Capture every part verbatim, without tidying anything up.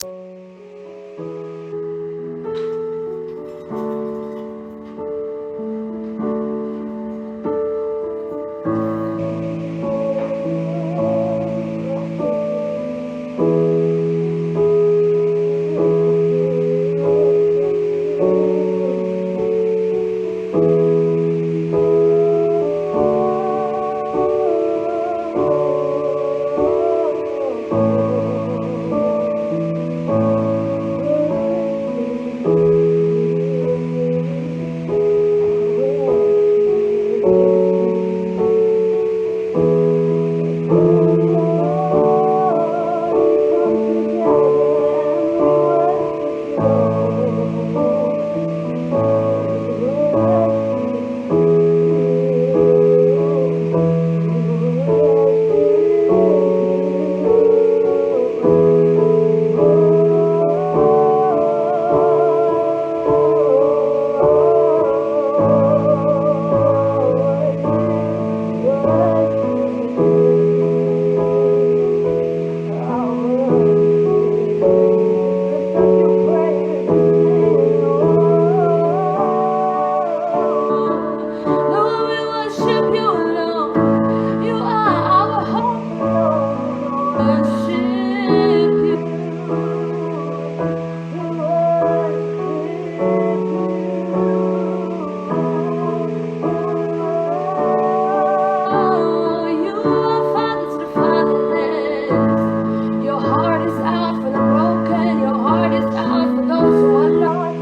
Lord, we worship you, Lord. You are our hope, Lord. We worship you. We worship you. Oh, you are Father to the fatherless. Your heart is out for the broken. Your heart is out for those who are lost.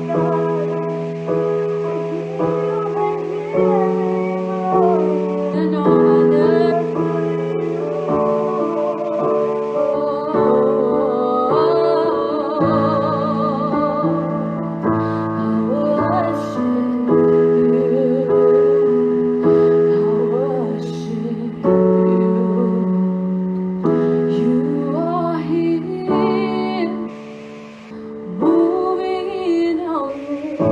You are here, moving in our midst.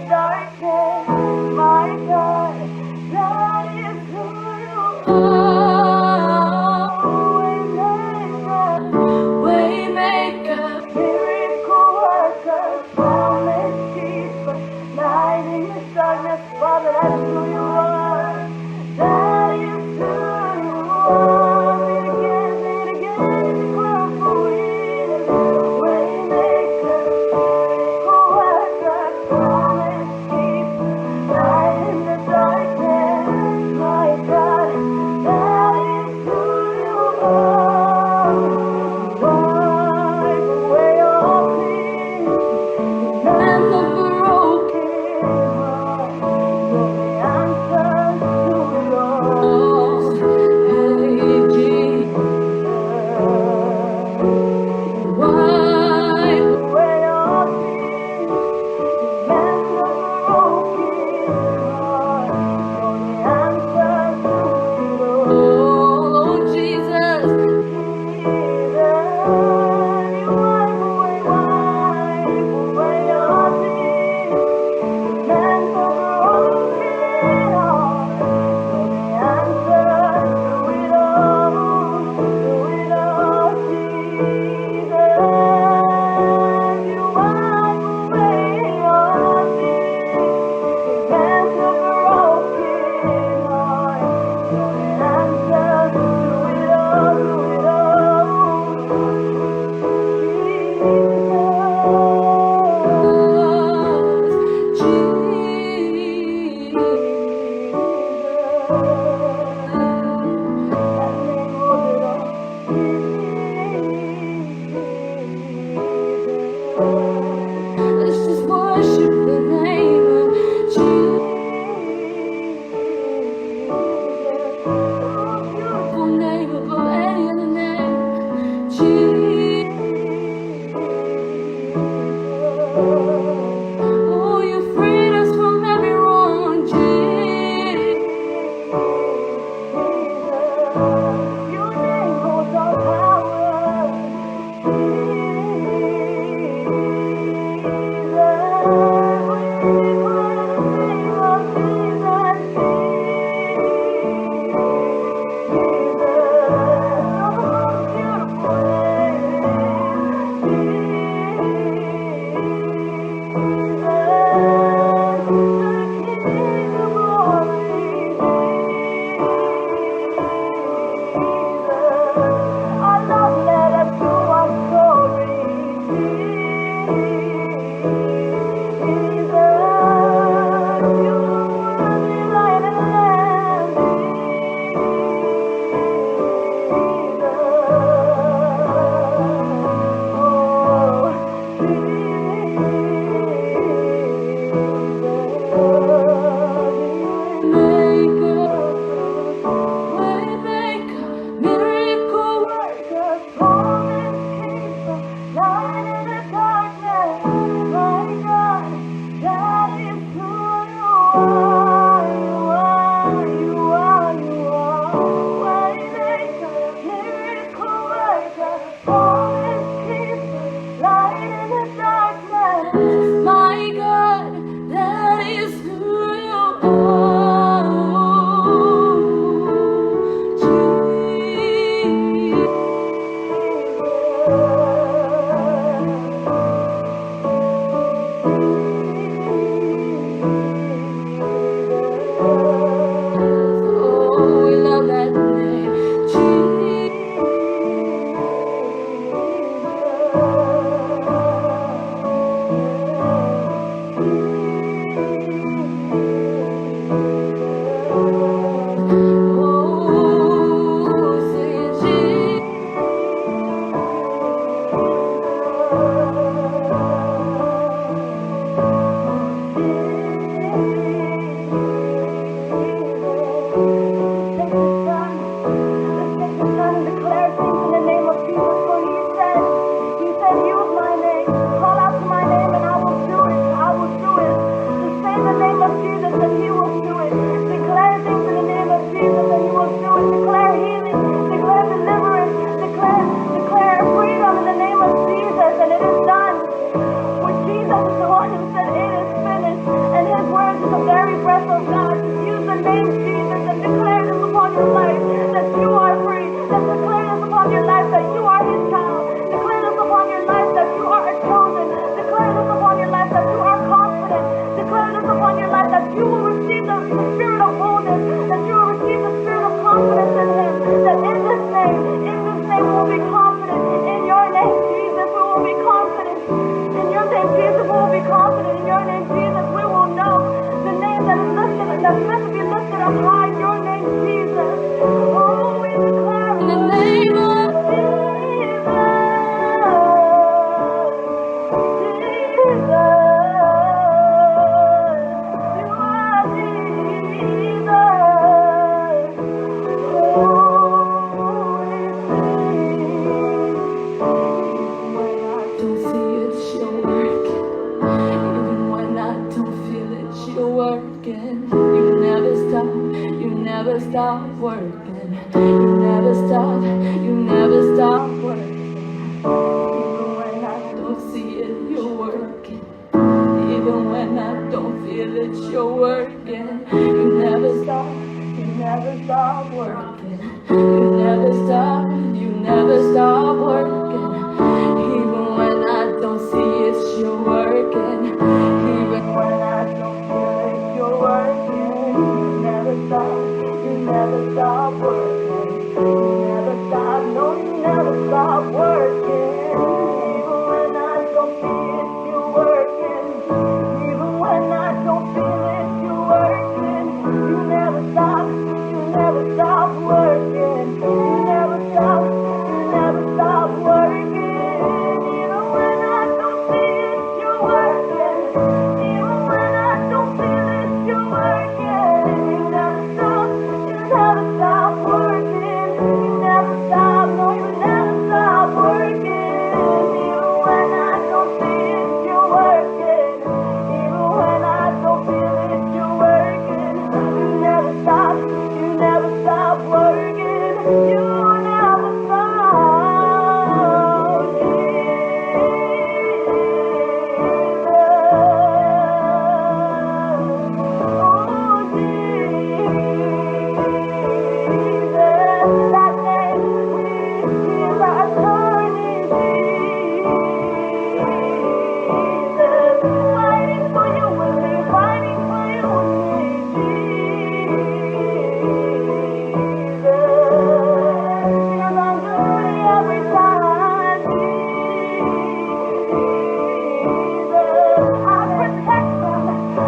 darkness, my God, that is who you are. Waymaker, waymaker, miracle worker, promise keeper, light in the darkness, Father, that is who you are. That is who you are. Say it again, say it again, declare who he is. Waymaker, miracle worker, promise keeper, light in the darkness, my God, that is who you are. Wipe away all tears, mend the broken heart, you're the answer to it all. Hey, Jesus. Wipe away all tears, mend the broken heart, you're the answer to it all. Oh, Jesus. Jesus, you wipe away, wipe away all tears. Let's just worship the name of Jesus. Oh, beautiful name above any other name. Jesus. Oh, you freed us from every wrong, Jesus. Your name holds all power. Jesus, we declare the name of Jesus. Jesus, you're the most beautiful name. Jesus, the King of glory. Jesus, our love led us to our story. Jesus, you are worthy, Lion and Lamb. Jesus, oh, Jesus, Waymaker, waymaker, miracle worker, promise keeper, light in the darkness, my God, that is who you are, you are, you are, you are. Waymaker, miracle worker, promise keeper, light in the darkness, my God, that is who you are. Jesus. Oh, we love that name. Jesus. Let's take the time and declare things in the name of Jesus, for he said, he said, "Use my name, call out to my name, and I will do it, I will do it." Just say the name of Jesus and he will do it. Declare things in the name of Jesus and he will do it. Declare healing, declare deliverance, declare, declare freedom in the name of Jesus, and it is done. For Jesus is the one who said, "It is finished." Let it be lifted up high, your name, Jesus. Oh, we declare in the name of Jesus. Jesus, you are Jesus. Holy Spirit. When I don't see it, you're working. Even when I don't feel it, you're working. You never stop, you never stop working. You never stop, you never stop working. Even when I don't see it, you're working. Even when I don't feel it, you're working. You never stop, you never stop working. You never stop, you never stop working. Even when I don't see it, you're working. Even when I don't feel it, you're working. You never stop, you never stop working. You never stop, no, you never stop working. Even when I don't see it, you're working. Even when I don't feel it, you're working. You never stop, you never stop working. You never stop, you never stop working. Even when I don't see it, you're working. Even when I don't feel it, you're working. You never stop, you never stop working. You never stop, no, you never stop working. Even when I don't see it, you're working. Even when I don't feel it, you're working. You never stop, you never stop working. You never stop, Jesus. Oh, Jesus, that name we give our authority, Jesus. Fighting for you and me, fighting for you and me, Jesus. Because I'm good every time, Jesus. Our protection,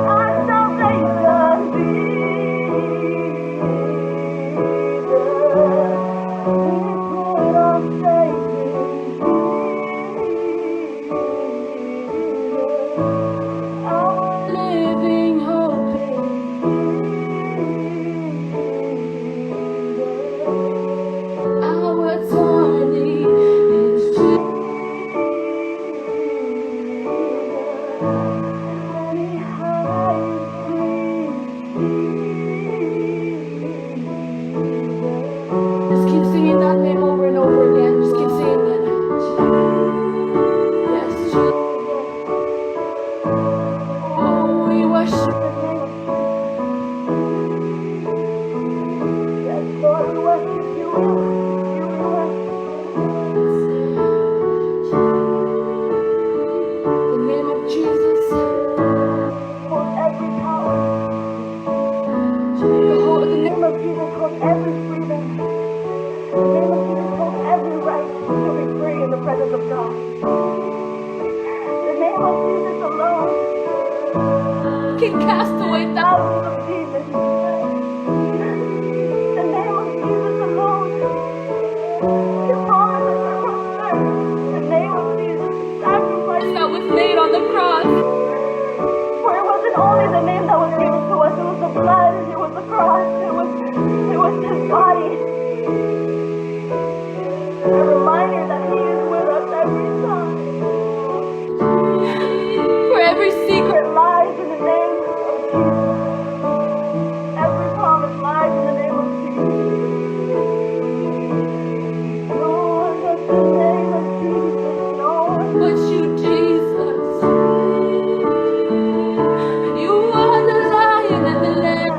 our salvation, Jesus. We put our faith in Jesus. Our living hope in Jesus. Our authority is Jesus. Many highs we Just keep singing that name over and over again. Just keep singing it. Yes, Jesus. Oh, we worship the name of Jesus. Yes, Lord, we worship you. We worship you. We worship you. The name of Jesus holds every power. The whole, the name of Jesus holds every freedom. The name of Jesus holds every right to be free in the presence of God. The name of Jesus alone can cast away thousands of demons. The name of Jesus alone can promise us our prosperity. The name of Jesus, the sacrifice that was made on the cross. For it wasn't only the name that was given to us, it was the blood, it was the cross, it was, it was his body. A reminder that he is with us every time. For every secret lies in the name of Jesus. Every promise lies in the name of Jesus. Lord, let the name of Jesus, Lord. But you, Jesus, you are the Lion and the Lamb.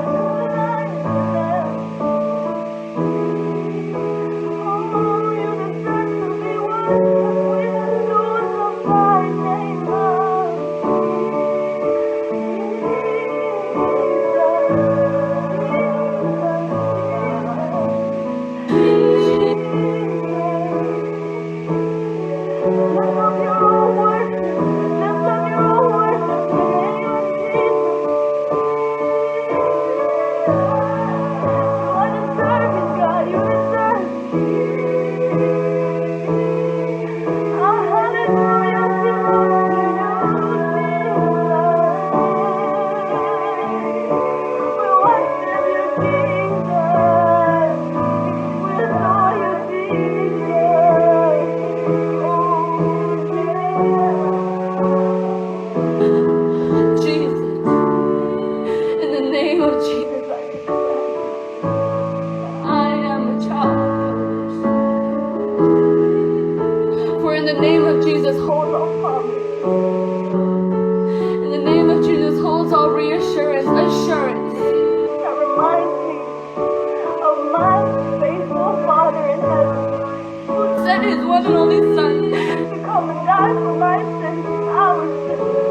Only Son to come and die for my sins, our sins.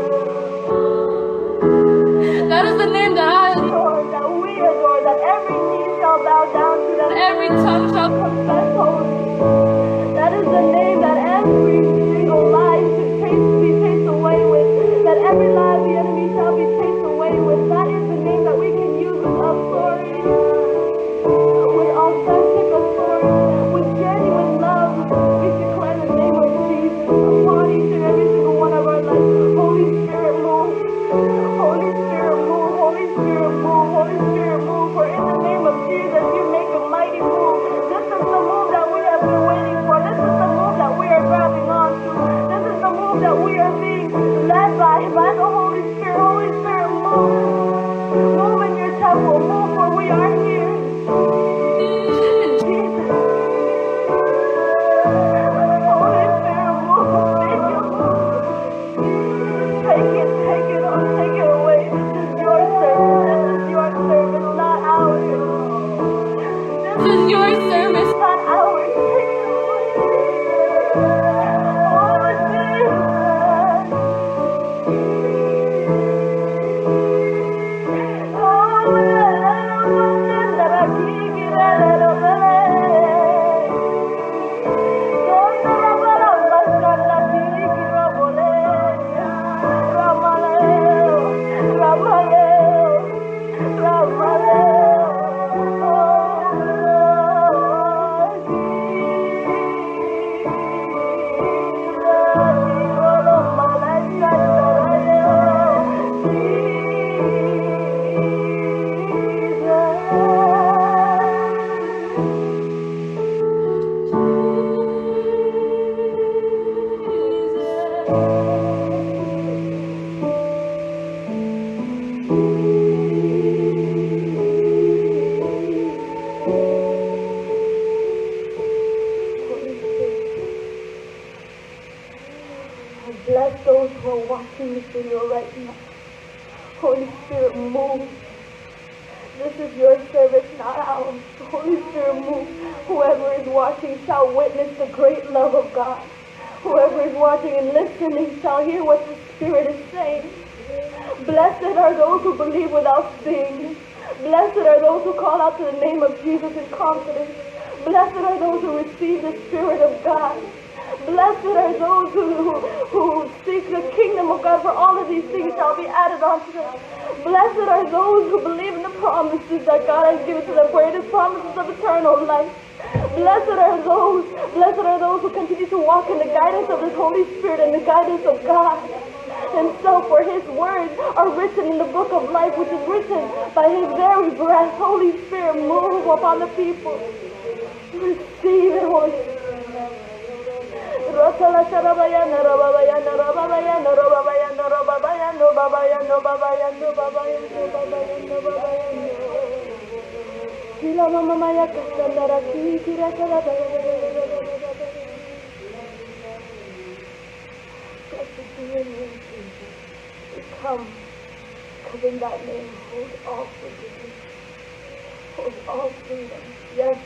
That is the name that I adore, that we adore, that every knee shall bow down to, that every tongue shall confess holy. That is the name that every single lie should chase, be chased away with, that every lie of the enemy shall be chased away with. That is the name that we can use with authority, with authentic authority, with genuine love. We declare the name of Jesus upon each and every single one of our lives. Holy Spirit, move. Holy Spirit, move. Holy Spirit, move. Holy Spirit, move. For in the name of Jesus, you make a mighty move. This is the move that we have been waiting for. This is the move that we are grabbing onto. This is the move that we are being led by, by the Holy Spirit. Holy Spirit, move. Move in your temple. Move where we are here. Jesus. Holy Spirit, move. Make your move. Take it, take it on, take it away. This is your service. This is your service, not ours. This is your service, not ours. Take it away. Oh, Jesus. Holy Spirit, I bless those who are watching this video right now. Holy Spirit, move. This is your service, not ours. Holy Spirit, move. Whoever is watching shall witness the great love of God. Whoever is watching and listening shall hear what the Spirit is saying. Blessed are those who believe without seeing. Blessed are those who call out to the name of Jesus in confidence. Blessed are those who receive the Spirit of God. Blessed are those who, who, who seek the kingdom of God, for all of these things shall be added unto them. Blessed are those who believe in the promises that God has given to them, for it is promises of eternal life. Blessed are those, blessed are those who continue to walk in the guidance of the Holy Spirit and the guidance of God Himself, for His words are written in the book of life, which is written by His very breath. Holy Spirit, move upon the people. Receive it, Holy Spirit. Blessed be your name, Jesus. We come, because in that name holds all forgiveness, holds all freedom. Yes,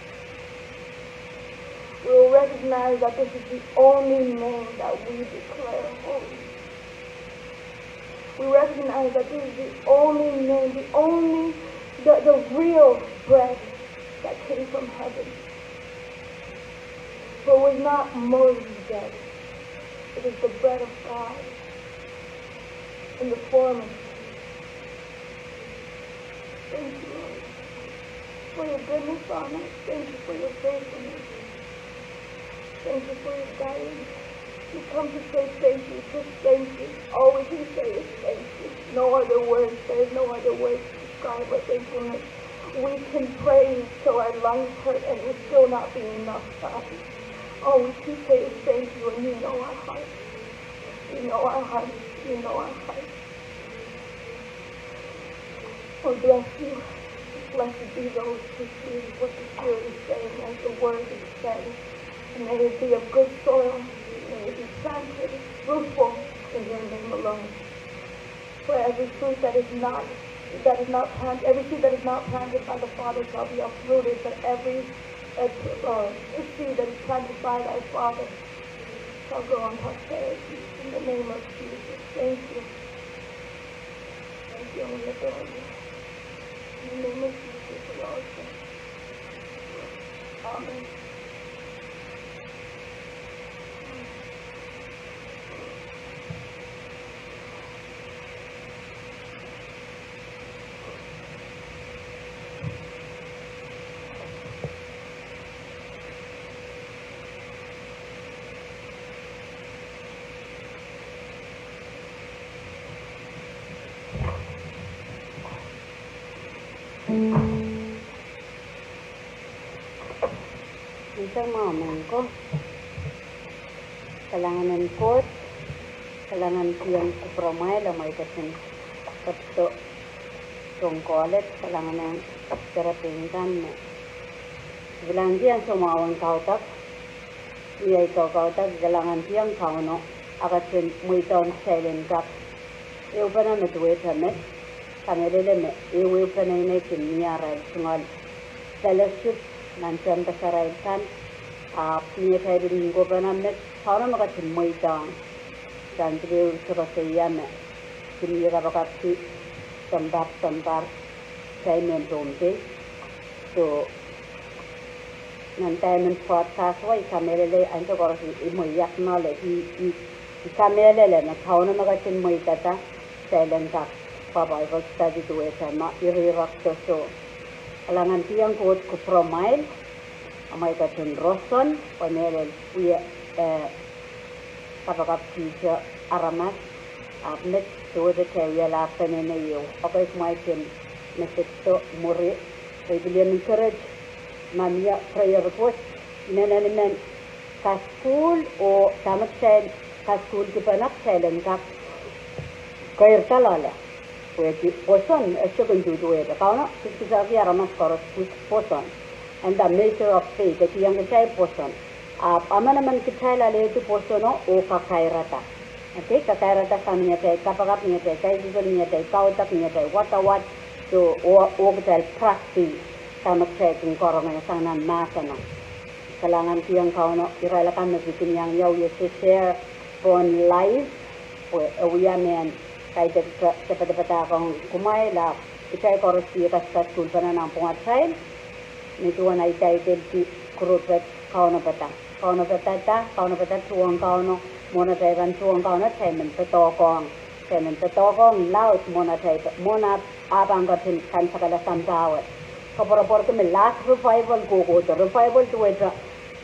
we will recognize that this is the only name that we declare holy. We recognize that this is the only name, the only, the, the real bread that came from heaven. For it was not Moses' bread. It is the bread of God in the form of Thank you, Lord, for your goodness on us. Thank you for your faithfulness. Thank you for your guidance. We come to say thank you, just thank you. All we can say is thank you. No other words, there is no other words to describe our thankfulness. We can praise till our lungs hurt and it will still not be enough, God. All we can say is thank you, and you know our hearts. You know our hearts. You know our hearts. Oh, bless you. Blessed be those who see what the Spirit is saying as the word is said. And may it be of good soil. May it be planted, fruitful in your name alone. For every fruit that is not, that is not planted, every seed that is not planted by the Father shall be uprooted, but every, uh, uh, seed that is planted by thy Father I'll go on prosperity in the name of Jesus. Thank you. Thank you, I want to go on. In the name of Jesus, we all say, amen. Nta mwahu mehn ko. Kalahngan en Koht, kalahngan kihong kupwuramwail amwail ketin ketido soang college, kalahngan en serepin kan me. Kalahngan kihong soumwahu en kaudok, ni ei kau kaudok, kalahngan kihong Kauno, a ketin mweidohng kitail en kak ehupene me duwehte met, kamehlele me ehuehu peneinei kin mie arail tungoal fellowship nan tehnpas arail kan, ahpw ni atail pil kin kohpene met, Kauno me ketin mweidohng. Sang pil ehu sehse ia me kin mie kapakapki sounpar, sounpar, kitail mehn Pohnpei. So, nan Diamond Broadcast wet, I kamehlele, ansou koaros I mwein acknowledge, I, I, I kamehlele me Kauno me ketin mweidada, kitail en kak pwa Bible study duwehte ma ire ire soh. Kalahngan kihong Koht kupwuramwail, amwail ketin roson, pwe mehlel wia, eh, kapakapkihte aramas, ahpw met duwehte kitail wialahr peneinei ehu. Okay, kumwail kin message to mwuri, pwe I pil encourage, ma mie prayer request, inenen men kasukuhl oh dahme kitail kasukuhlkipene kitail en kak keirda loale. Pwehki pwoson e sohte kin duduwehte. Kauno kisakisankihki aramas koaros pwis pwoson. And the measure of faith, e kihong kitail pwoson. Ahpw emenemen kitail alehdi pwosono oh kakairada. Okay, kakairada sang ni atail kapakap, ni atail kaisihsol, ni atail kaudok, ni atail wadawad, so, oh, oh kitail practice dahme kitail kin karonge sang nan mahseno. Kalahngan kihong Kauno irail akan me pil kin iang ie, wia se share pohn live, pwe e wia mehn kaidehk se padapadahk ong kumwail, ahpw kitail koaros pil kasukuhlpene nan pwungatail, me duwen I title-ki group wet Kaunopada. Kaunopadada, Kaunopada, tuhwong Kauno, mwohn atail pahn tuhwong Kauno, kitail men doadoahk ong. Kitail men doadoahk ong laud mwohn atail, mwohn ah, ah pahn ketin kansakala sampah wet. Koapworopworki me last revival kohkohdo, revival duwehte,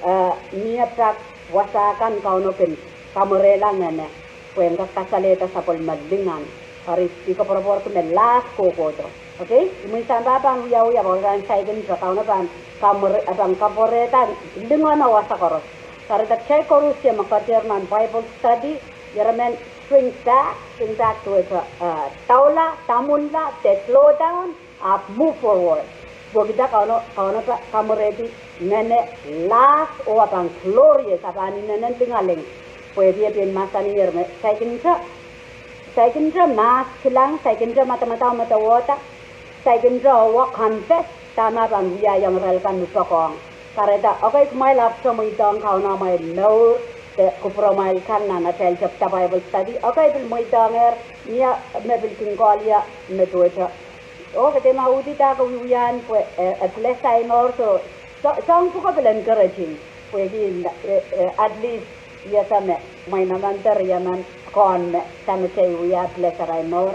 eh, mie pak wasa kan Kauno kin kamwerehla ngehne, pwehn kak kasalehda sapwellime lingan. Eri I koapworopworki me last kohkohdo. Okay? Imwin sampah pahn wiawi, ahpw re pahn saikinte, Kauno pahn kamwere-, eh, pahn kapwarehda lingan oh wasa koaros. Kahrehda kitail koaros me ketier nan Bible study, ire men shrink back, shrink back duwehte, eh, daula, damwunla, de slow down, ahpw move forward. Pwehki dah? Kauno, Kauno pahn kamwerehdi ngehne last oh ah pahn glorious, ah pahn inenen lingaling. Pwehki e pil mahsanihong irail me saikinte, saikinte mahs kilang, saikinte madamadau, madawehda, saikinte oh confess dahme pahn wiahiong irail kan me poakohng. Kahrehda, okay, kumwail ahpw sohte mweidohng Kauno amwail mour, de kupwuramwail kan nan atail tepda Bible study. Okay, pil mweidohngehr, mie me pil kin call ie, me duwehte, oh, ke dehr ma uhdahn ke wiewia pwe, eh, eh, bless ahi mour, so, so, soahng pwuko pil encouraging. Pwehki, eh, eh, at least, I ese me, mwein emen de riemen, kohn me, dahme kitail wia bless arail mour.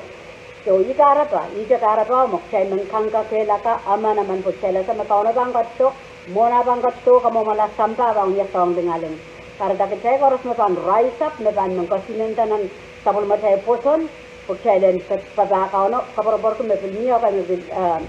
So, I kahrepe, I kahrepe me kitail men kangkakehlaka, emenemen pwe kitail ese me Kauno pahn ketido, mwohn ah pahn ketido, kamwomwala sampah pahn wia soahng lingaling. Kahrehda kitail koaros me pahn rise up, me pahn men koasoanehda nan sapwellimatail pwoson, pwe kitail en papah Kauno, koapworopworki me pil mie, okay, me pil, eh,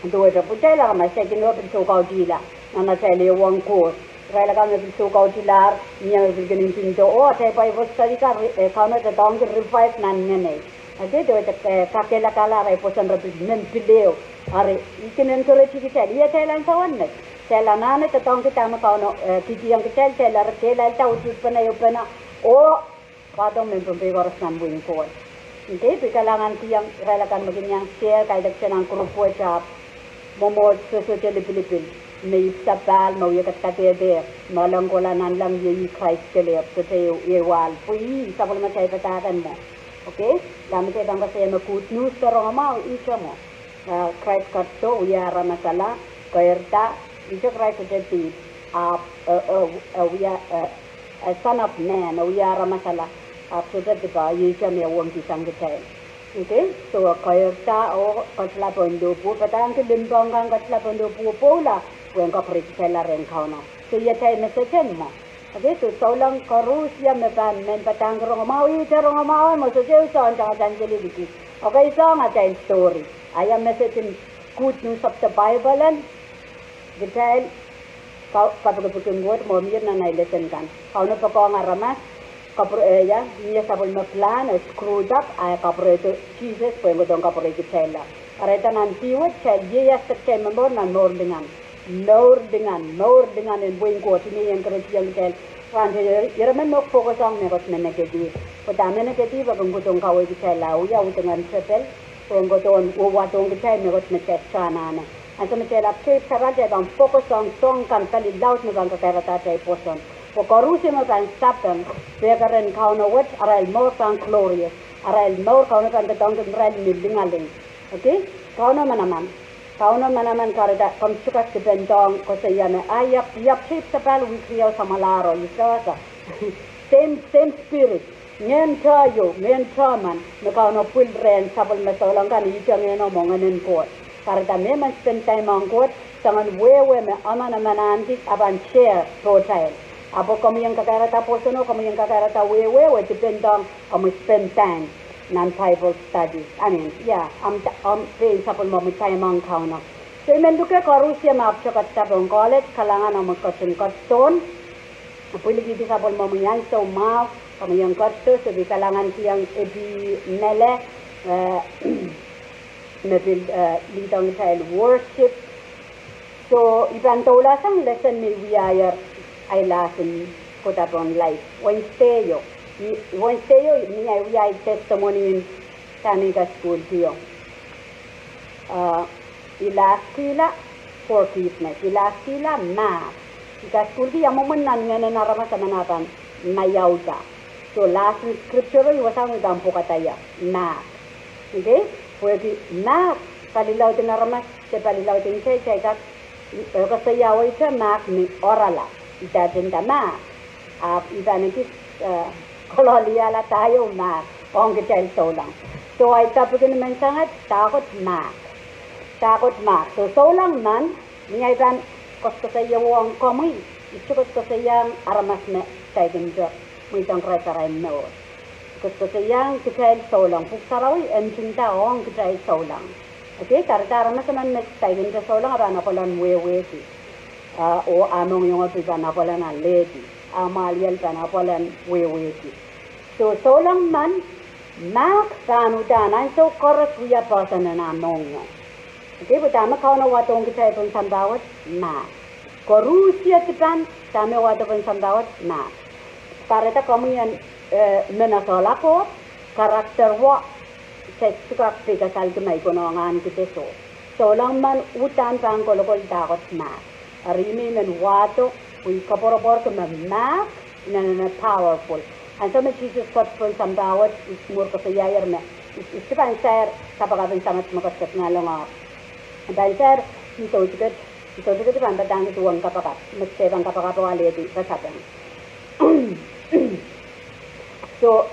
duwehte pwutail aramas, saikinte pil soukautihla nan atail ehuong Koht. Irail akan me pil soukautihlahr, mie me pil kin ntingdo, oh, atail Bible study kan, eh, Kauno doadoahngki revive nan ngenei. Okay, duwehte, eh, kakehlakahla arail pwoson, re pil men pil ehu. Eri, I kin encourage kitail, ih atail ansou en met. Kitail anahne doadoahngki dahme Kauno, eh, kihkihong kitail, kitail eri kehlailda, uduhpene, ehupene, oh, pahdohng mehn Pohnpei koaros nan wehin Koht. Okay, pil kalahngan kihong irail akan me kin iang share, kaidehk kitail nan group wet ahpw mwomwohdiso sohte lipilipil. me ipwsapahl, me wie kadkadehde, me leng kohla nanleng, iei Krais kelehpw, sohte iei wahl, pwe ih sapwellimatail padahk en mwo. Okay? Dahme kitail pahn koasoia me good news de rongamwahu ihte mwo. Eh, Krais ketido, wia aramasala, keirda, ihte Krais sohte dihp, ahpw, eh, eh, eh, wia, eh, eh, Son of Man, eh, wia aramasala, ahpw sohte dipe, iei ihte me wongkihsang kitail. Okay, so keirda oh ketilap pohn lohpwuo, padahngki limpoak kan, ketilap pohn lohpwuo pwoula, pwehn kapwureikitailla rehn Kauno. So iei atail message en mwo. Okay, so souleng koaros me pahn men padahngki rongamwahu, ihte rongamwahu en mwo, sohte ehu soahng tangatanseli liki. Okay, soahng atail story. A ia message in good news of the Bible en kitail ka-, kapikipik en Koht mwo, mie nan ei lesson kan. Kauno poakohng aramas, kapwure-, eh, ia, mie sapwellime plan, eh, screwed up, a e kapwurehdo Sises pwehn kohdohn kapwureikitailla. Kahrehda nan dih wet, kitail ieias de kitail momour nan mour lingan. Mour lingan, mour lingan en wehin Koht, mie en keretiong kitail. Rahn te, ire men me focus ong mehkot me negative. Pwe dahme negative e kin kohdohn kaweikitailla, wia udingen tepel, pwehn kohdohn wahdohng kitail mehkot me kitail anahne. Ansou me kitail ahpw kehp sapahl, kitail pahn focus ong soahng kan pali laud me pahn kakairada atail pwoson. Pwe koaros me pahn sapeng pehkeren Kauno wet, arail mour pahn glorious. Arail mour Kauno pahn doadoahngki irail ni lingaling. Okay? Kauno manaman. Kauno manaman, kahrehda komw sohte kak dipen doahng koasoia me, a ia, ia kehp sapahl wihk riau samwalahro, ih sewese. Same, same spirit. Ngehn te ieu, ngehn te emen, me Kauno pwil rehn sapwellime souleng kan, ihte ngehno mwo, Ngehn en Koht. Kahrehda mehmen spend time ong Koht, soangen wehwe me emen emen ahneki, a pahn share pohtail. Ahpw komwi en kakairada pwosono, komwi en kakairada wehwe, e dipen doahng omwi spend time nan Bible study. I mean, ia, omw, omw pein sapwellimomwi time ong Kauno. So I men luke koaros me ahpw sohte ketido pohn college, kalahngan omwi ketin ketido. Pwilikihdi sapwellimomwi ansou mwahu, komwi en ketido, sohte kalahnganki ong Epi Mele, eh, me pil, eh, lead ong kitail worship. So I pahn doula sang lesson me I wiahier, ei lesson koda pohn live. Wednesday o. I, Wednesday o, ni ei wia ei testimony en dahme I kaskuhlkio. Eh, I lahskihla forgiveness. I lahskihla mahk. I kaskuhlki ia mwomwen nan ngehnen aramas emen a pahn maiauda. So lesson scripture o I wasao me I pahn pwukada ia, mahk. Okay? Pwehki mahk, palilaud en aramas, de palilaud en kitail, kitail kak, eh, koasoia wehwehte mahk me oarala. I pahn tenda mahk. Ahpw I pahn ekis, eh, kololiala da ieu mahk ong kitail souleng. So ei topic en menseng et, dahkot mahk. Dahkot mahk. So souleng men, ni ei pahn koasoakoasoia ong komwi, I sohte koasoakoasoiaiong aramas me saikinte mweidohng Krais arail mour. I koasoakoasoiaiong kitail souleng. Pwuhk Sarawi ntingda ong kitail souleng. Okay, kahrehda aramas emen me saikinte souleng a pahn apwal en wehwehki. Ah, oh a mohngiong pil pahn apwal en alehdi. A mwahliel pahn apwal en wehwehki. So souleng men, mahk pahn uhdahn ansou koaros wia poahsoan en ah mohngiong. Okay, pwe dahme Kauno wahdohng kitail pohn sampah wet, mahk. Koaros dipan dahme wahdo pohn sampah wet, mahk. Kahrehda komwi en, eh, men esehla Koht, character wo, kitail sohte kak peikasalki ma I konehng ahneki de soh. Souleng men uhdahn pahn kolokol dahkot mahk. Eri I men wahdo, pwe I koapworopworki me mahk inenen powerful. Ansou me Sises ket pohn sampah wet, I mwur koasoiaier me I, I sohte pahn sair kapakap en Samat me ketiket nanleng, ahpw I pahn sair ni soutik et, ni soutik et I pahn padahngki duwen kapakap, me kitail pahn kapakap oh alehdi pasapeng. So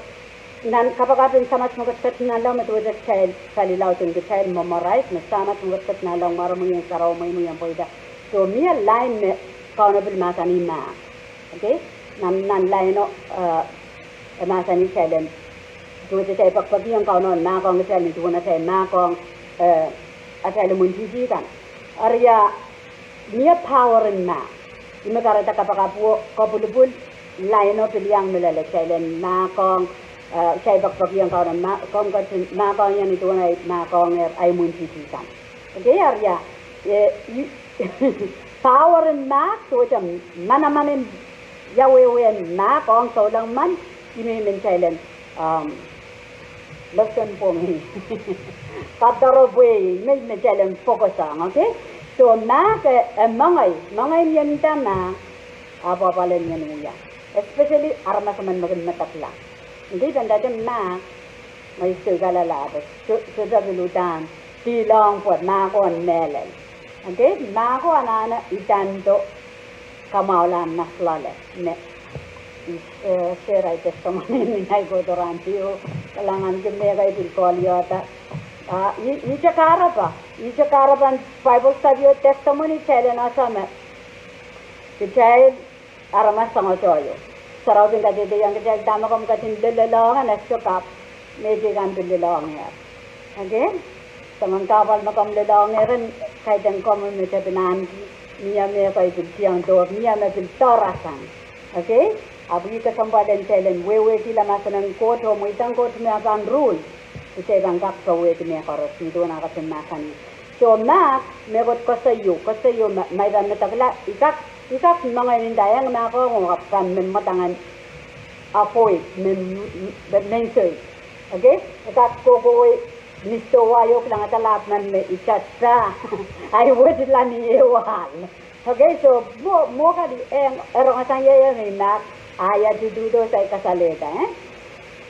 nan kapakap en Samat me ketiket nanleng, me duwehte kitail, palilaud en kitail memorize me Samat me ketiket nanleng mwaromwi en sarawi, mweimwei en pweida. So mie line me Kauno pil mahsanih mahk. Okay? Nan, nan line o, eh, e mahsanih kitail en, duwehte kitail pekipekihong Kauno en mahkohng kitail ni duwen atail mahkohng, eh, atail imwintihti kan. Eri ia, mie power en mahk. Ih me kahrehda kapakap wo, kopwulipwul, line o pil iang mehlel, kitail en mahkohng, eh, kitail pekipekihong Kauno ma-, komw ketin mahkohng ie ni duwen ei mahkohng, eh, ei imwintihti kan. Okay, eri ia, eh, I, power en mahk, duwehte manaman en ia wehwehn mahk ong souleng men, I men, I men kitail en, um, lesson pwongih. Kadoaropwe, I men, I men kitail en focus ong, okay? So mahk e, e mengei, mengei en ien nda mahk, ahpw apwal en ien wia. Especially aramas emen me kin medekla. Ngehi pahn ndahte mahk, ngehi soikala lahpo, so, sohte pil uhdahn, dilohng pwe mahk o en mehlel. Okay, mahk o anahne idando kamwahulahn nas loale, me, eh, share ahi testimony ni ahi kohdo rahn pwuhko, kalahngan ki mehkei pil koliohda. Ah, i, ihte kahrepe, ihte kahrepen Bible study o testimony kitail en ese me kitail aramas sangete ieu. Sarawi kin kadehdehiong kitail dahme komw ketin lelohng en e sokapw, mehteikan pil lelohngehr. Okay? Soangen kahpwal me komw lelohngehr en kaidehn komwi me tepin ahneki, mie mehkei pil kihong dohk, mie me pil doarasang. Okay? Ahpw ih kesempwal en kitail en wehwehkihla mahsen en Koht oh mweidohng Koht me e pahn rule. Kitail pahn kak powehdi mehkoaros, ni duwen ah ketin mahsanih. So mahk, mehkot koasoio, koasoio ma, ma I pahn medekla, I kak, I kak mengei ni ndahieng mahk o, oh pahn men mwadang en avoid, men, men, men soik. Okay? I kak kohkohwei ni stowa ieu kilangada lahp men me I tepda, ahi wehwehkihla ni ehu ahl. Okay, so mwo, mwo kali, eh, e rongada ie, ie me mahk, ah, ia tududo sai kasalehda, eh?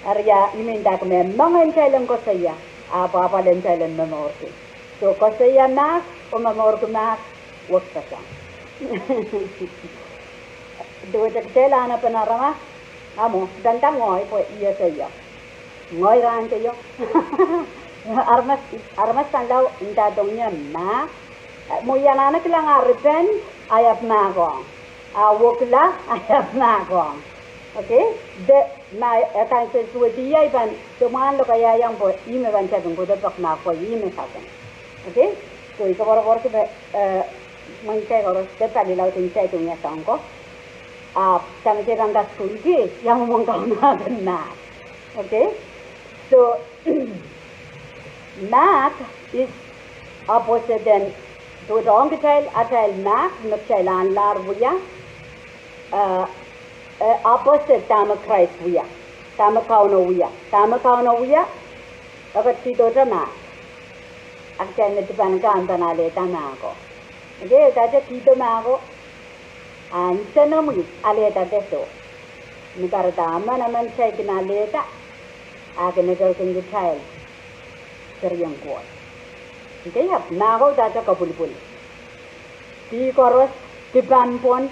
Eri ia, I men ndahki me mengei en kitail en koasoia, ahpw apwal en kitail en momourki. So koasoia mahk, oh momourki mahk, wekpeseng. Duwehte kitail anahnepen aramas, ah mwo, danda ngehi pwe I ese ie. Ngehi rahn teio. Aramas, aramas pahn lao ndahdohng ie mahk. Mwo I anahne kilang ah repent, I ahpw mahkohng. Ah wekila, I ahpw mahkohng. Okay? De, ma e kan sehse wehwehki ie I pahn, de mwahl lokaia iang pwe ih me pahn tepin kohdo pek mahk pwe ih me sapeng. Okay? So I koapworopworki me, eh, mwein kitail koaros de pali laud en kitail kin wia soang ko. Ahpw dahme kitail pahn kasukuhlki, ia mwomwen Kauno apen mahk. Okay? So, mahk is opposite en, duwehte ong kitail atail mahk, me kitail anahnehr wia, eh, eh, opposite dahme Krais wia, dahme Kauno wia, dahme Kauno wia, e ketikihdohte mahk. A kitail me dipan kan pahn alehda mahko. Okay, e ketikihdo mahko. A nsenamwi alehda de soh. Ni kahrehda emen emen kitail kin alehda, a kin ekerkin kitail serien Koht. Okay, ahpw mahko udahte kepwilipwil. Dih koaros, dipan pwon,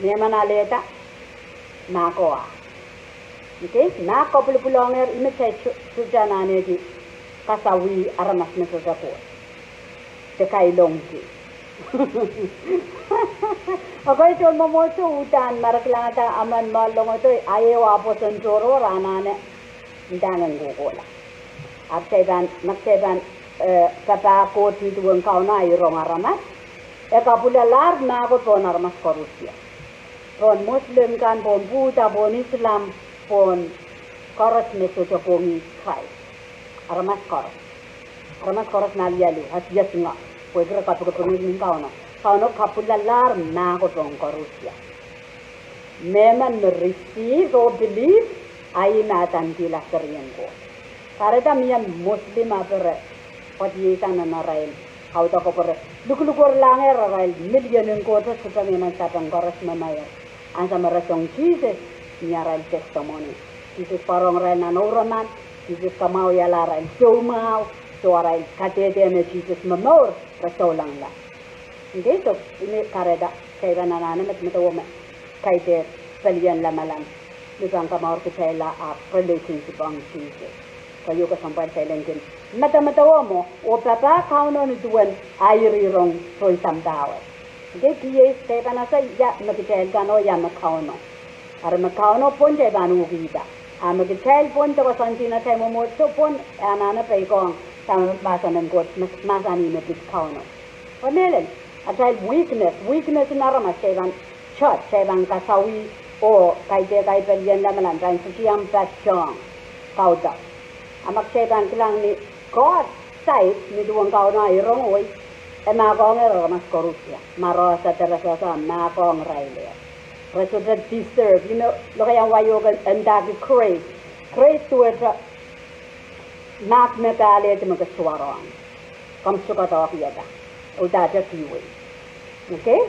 me emen alehda, mahko ah. Okay, mahk kepwilipwilongehr, ih me kitail soh, sohte nahnehdi kasawih aramas me sohte Koht. De kailongki. Okay, tohn mwomwohdiso uhdahn ma re kilangada emen me longedoi, a ehu ah pwoson tohrohr anahne ndahng en kohkohla. Ahpw kitail pahn, ma kitail pahn, eh, papah Koht ni duwen Kauno ahi rong aramas, e kapwilalahr mahko pohn aramas koarusie. Pohn Muslim kan, pohn Buddha, pohn Islam, pohn koaros me sohte pwongih Krais. Aramas koaros. Aramas koaros me alialu, a tiasingek, pwehki re kapikipikihong Kauno. Kauno kapwilalahr mahko pohn koarusie. Mehmen me receive oh believe, a ih me adangkihla serien Koht. Kahrehda mie Muslim ahpw re, pwadiei sang nan arail audaho pwe re lukulukwerlahngehr arail million en kohdo, sohte mehmen sapeng koaros me meir. Ansou me re song Sises, mie arail testimony. Sises pwarohng irail nan ehu raman, Sises kamwahwihala arail soumwahu, soh arail kadehde me Sises momour, re soulengla. Okay, so, ih me kahrehda, kitail pahn anahne medemedewe me, kaidehn pelien lamalam, me pahn kamour kitailla ahpw relationship ong Sises. Keieu kesempwal kitail en kin medemedewe mwo, oh papah Kauno ni duwen ahi rong pohn sampah wet. Okay, kitail pahn ese ia me kitail kan oh ia me Kauno. Eri me Kauno pwon kitail pahn uhkihda. A me kitail pwon de koasoandi nan atail mwomwohdiso pwon, e anahne peikiong dahme mahsen en Koht, mahsanih me pid Kauno. Pwe mehlel, atail weakness, weakness en aramas kitail pahn church, kitail pahn kasawih, oh kaidehk ahi pelien lamalam pahn sohte iang patohng kaudok. A ma kitail pahn kilang ni God's side, ni duwen Kauno ahi rong wet, e mahkohngehr aramas koarusie. Ma re ese de re sohte mahkohng irail. Re sohte deserve, you know, lokaia wai o ke ndahki grace. Grace duwehte mahk me ke alehdi me ke soarohng. Komw sohte kak ieda. Udahte kihwei. Okay?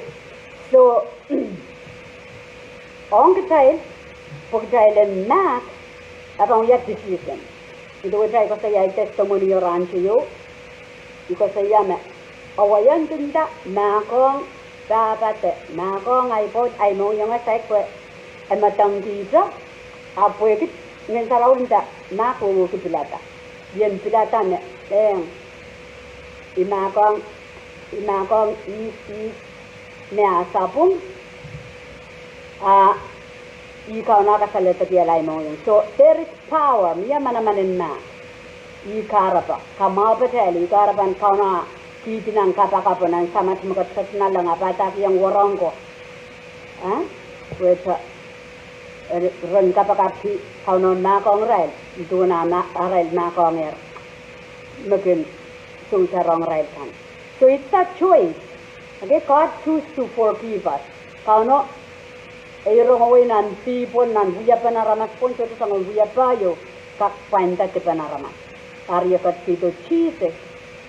So, ong kitail, pwe kitail en mahk, e pahn wia decision. Ih duwehte I koasoia ei testimony o rahn teio, I koasoia me, awa, I en kin nda mahkohng pahpa de mahkohng ahi pwoud, ahi mohngiong e saik pwe e medengkihte, ahpw pwehki Ngehn Sarawi nda mahk wehwehki pilada. I en pilada me, eng, I mahkohng, I mahkohng ih, ih me ah sapwung, a ih Kauno kasaledekihala ahi mohngiong. So there is power, mie manaman en mahk. Ih kahrepe, kamwahu patail, ih kahrepen Kauno kihdi nan kapakap, nan Samat me ketiket nanleng, a padahkihong wahnpoaron ko. Eh? Duwehte, eh, ren kapakapki Kauno mahkohng irail, duwen ah ma-, arail mahkohng er me kin sohte rong irail kan. So it's a choice. Okay, God choose to forgive us. Kauno, e rongowei nan dihp pwon, nan wiepen aramas pwon, sohte soangen wiepe ieu kak pwainda dipen aramas. Eri e ketikihdo Sises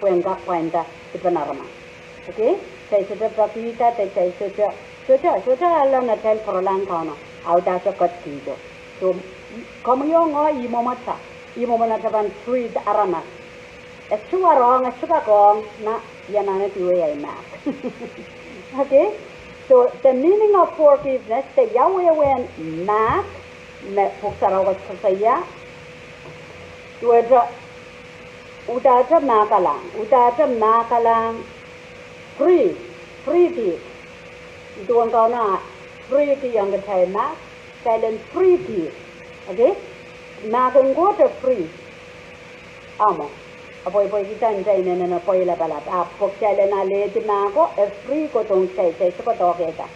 pwehn kak pwainda dipen aramas. Okay? Kitail sohte pekihda, kitail sohte, sohte, sohte ale atail pwuralahng Kauno, a udahte ketikihdo. So, komwi oh ngehi, ih mwomwen atail, ih mwomwen atail pahn treat aramas. E sohte warohng, e sohte kak ong, na, I anahne kihwei ahi mahk. Okay? So, the meaning of forgiveness, de ia wehwehn mahk, me Pwuhk Sarawi koasoakoasoia, duwehte, udahte mahkalahng, udahte mahkalahng, free, free kihk. Duwen Kauno a free kihong kitail mahk, kitail en free kihk. Okay? Mahk en Koht e free. Ahmw, apwahpwahkihda nta inenen pwehi lapalap. Ahpw pwe kitail en alehdi mahko, e free kohdohng kitail, kitail sohte kohdohkehda.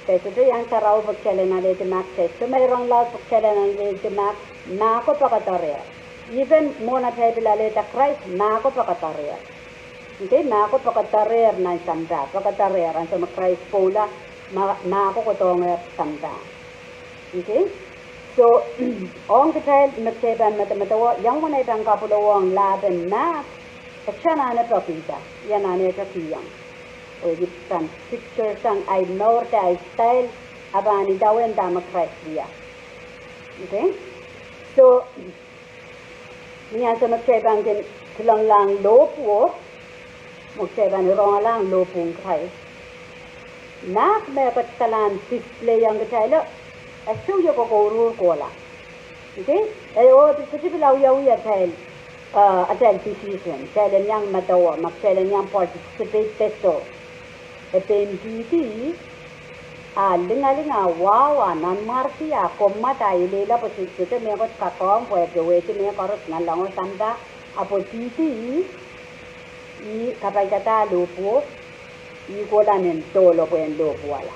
Kitail sohte iang sarawi pwe kitail en alehdi mahk, kitail sohte meirong laud pwe kitail en alehdi mahk, mahko pekederehr. Even mwohn atail pil alehda Krais, mahko pekederehr. Okay, mahko pekederehr nan sampah, pekederehr ansou me Krais pwoula, ma-, mahko kohdohngehr sampah. Okay? So, ong kitail me kitail pahn medemedewe, iang wia ei pahn kapwulewohng lahpen mahk, e sohte anahne pekihda, I anahnehr kihong. Oh I pahn picture sang ahi mour de ahi style, a pahn idawehn dahme Krais wia. Okay? So, ni ansou me kitail pahn kin kilangalahng lohpwuo, me kitail pahn irongalahng lohpwuo en Krais, mahk me e ketikihla en display ong kitail o, e sohte wia kokouruhr kohla. Okay? E oh, sohte pil awiawi atail, eh, atail decision, kitail en iang medewe, ma kitail en iang participate de soh. E pein dihdi, a lingaling, a wahu, a nanmwarki, a kommwad, a ileila, pwe sohte mehkot kak ong, pwe e powehdi mehkot koaros nanleng oh sampah, ahpw dihdi, ih kapaikada lohpwuo, ih kohla nin dohlo pwehn lohpwuala.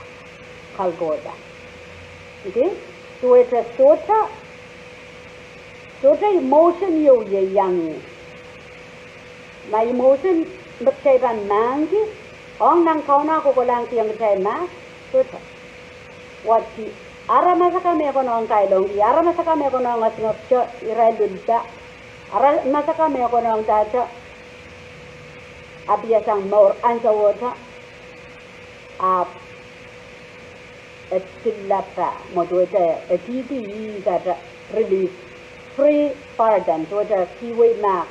Golgotha. Okay? Duwehte sohte, sohte emotion ieu ieiang ie. Ma emotion me kitail pahn mahkki, ong nan Kauno kokolahngkihong kitail mahk, sohte. Wahdi, aramas akan me konehng kailongki, aramas akan me konehng esingek irail lulda, aramas akan me konehng dahte, apiasang mour ansou wet, ahpw e dihla pah, mwo duwehte e dihdi ih dahte release, free pardon, duwehte kihwei mahk,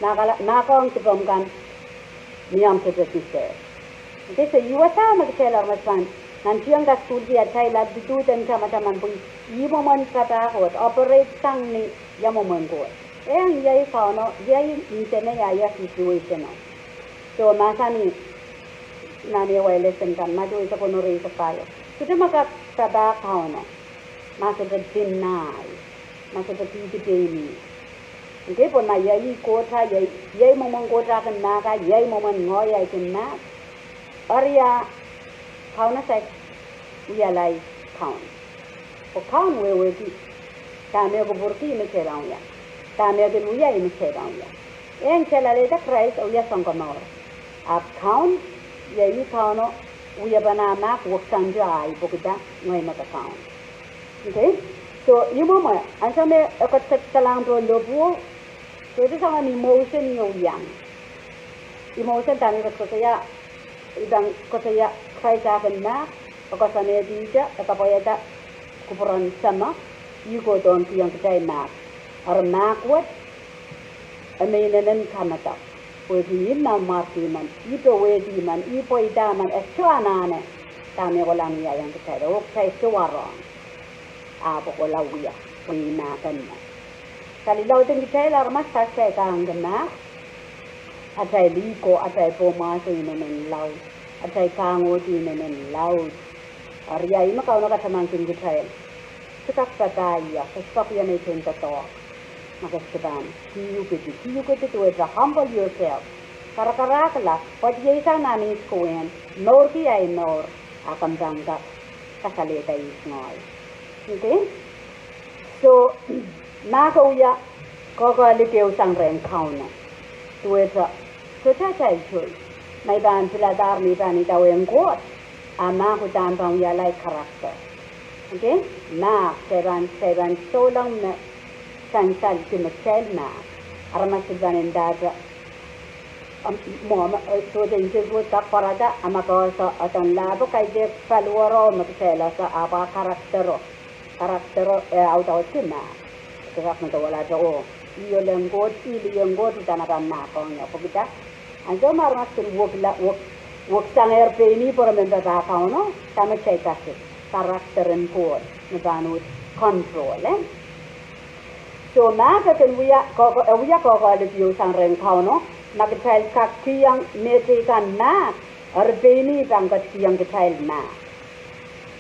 mahkala-, mahkohng dipomw kan ni omw sohte deserve. Okay, so ih wasa me kitail aramas pahn nantihong kasukuhlki atail attitude en tamataman pwe ih mwomwen papah Koht, operate sang ni ia mwomwen Koht. Eng, iei Kauno, iei ntenei, a ia situation o. So mahsanih nan ewa lesson kan, Madiu eisek onor eisek pahieu, sohte me kak papah Kauno ma sohte deny, ma sohte kihdi pein ih. Okay, pwe ma iei Koht, iei, iei mwomwen Koht kin mahk, iei mwomwen ngehi ahi kin mahk, eri a Kauno saik wialahr Kaun. Pwe Kaun wehwehki dahme e kupwurki me kitail pahn wia, dahme e kin wia me kitail pahn wia. Eng, kitail alehda Krais e wia Sounkomour, ahpw Kaun, iei Kauno wiepen ah mahk weksang te ahi pwehki dah, ngehi me kakaun. Okay? So ih mwomwen, ansou me e ketiket kalahng pohn lohpwuo, sohte soangen emotion ieu iang. Ih mwomwen dahme I koasoakoasoia, I pahn koasoia Krais eh kin mahk, e koasoanehdi ihte, e kapwaiada kupwuren Sahmo, ih kohdohn kihong kitail mahk. Eri mahk wet, e me inenen kamedek. Pwehki ih nanmwarki men, ih powehdi men, ih pweida men, e soh anahne dahme e kohla wiahiong kitail, oh kitail soh warohng. Ahpw e kohla wia, pwe ih mahk en me. Kalilaud en kitail aramas, kitail kak mahk, atail ih ko, atail pwomwahso inenen laud, atail kang ohdi inenen laud. Eri ia, ih me Kauno katamankin kitail. Se kak papah ie, se kak wia me I pahn doadoahk. Ma ke sohte pahn kihukedi, kihukedi duwehte humble yourself. Karakarahkla, pwehki ih sang nan ihs kuen, mourki ahi mour, a komw pahn kak kasalehda ihs ngehi. Okay? So, mahk e wia koakoahlip ehu sang rehn Kauno. Duwehte, sohte atail choice. Ma I pahn piladahr me I pahn idawehn Koht, a mahk uhdahn pahn wialahr character. Okay? Mahk, kitail pahn, kitail pahn souleng me sansalki me kitail mahk. Aramas pil pahn ndahte, mwo, mwo, sohte nsensuwed kak pwarada, a ma ke ese, eden lahpo kaidehk paliwaro me kitail ese, ahpw a charactero. Charactero e audaudki mahk. Ke kak me dawalahte oh, ih ohl en Koht, ih lih en Koht, uhdahn e pahn mahkohng ie. Pwehki dah? Ansou me aramas kin wekila, wek, weksangehr pein ih pwe re men papah Kauno, dahme kitail kasik? Character en Koht me pahn uhd control, eh? So mahk e kin wia, ko, ko, e wia koakoahlip ehu sang rehn Kauno, ma kitail kak kihong mehteikan mahk, eri pein ih pahn ketikihong kitail mahk.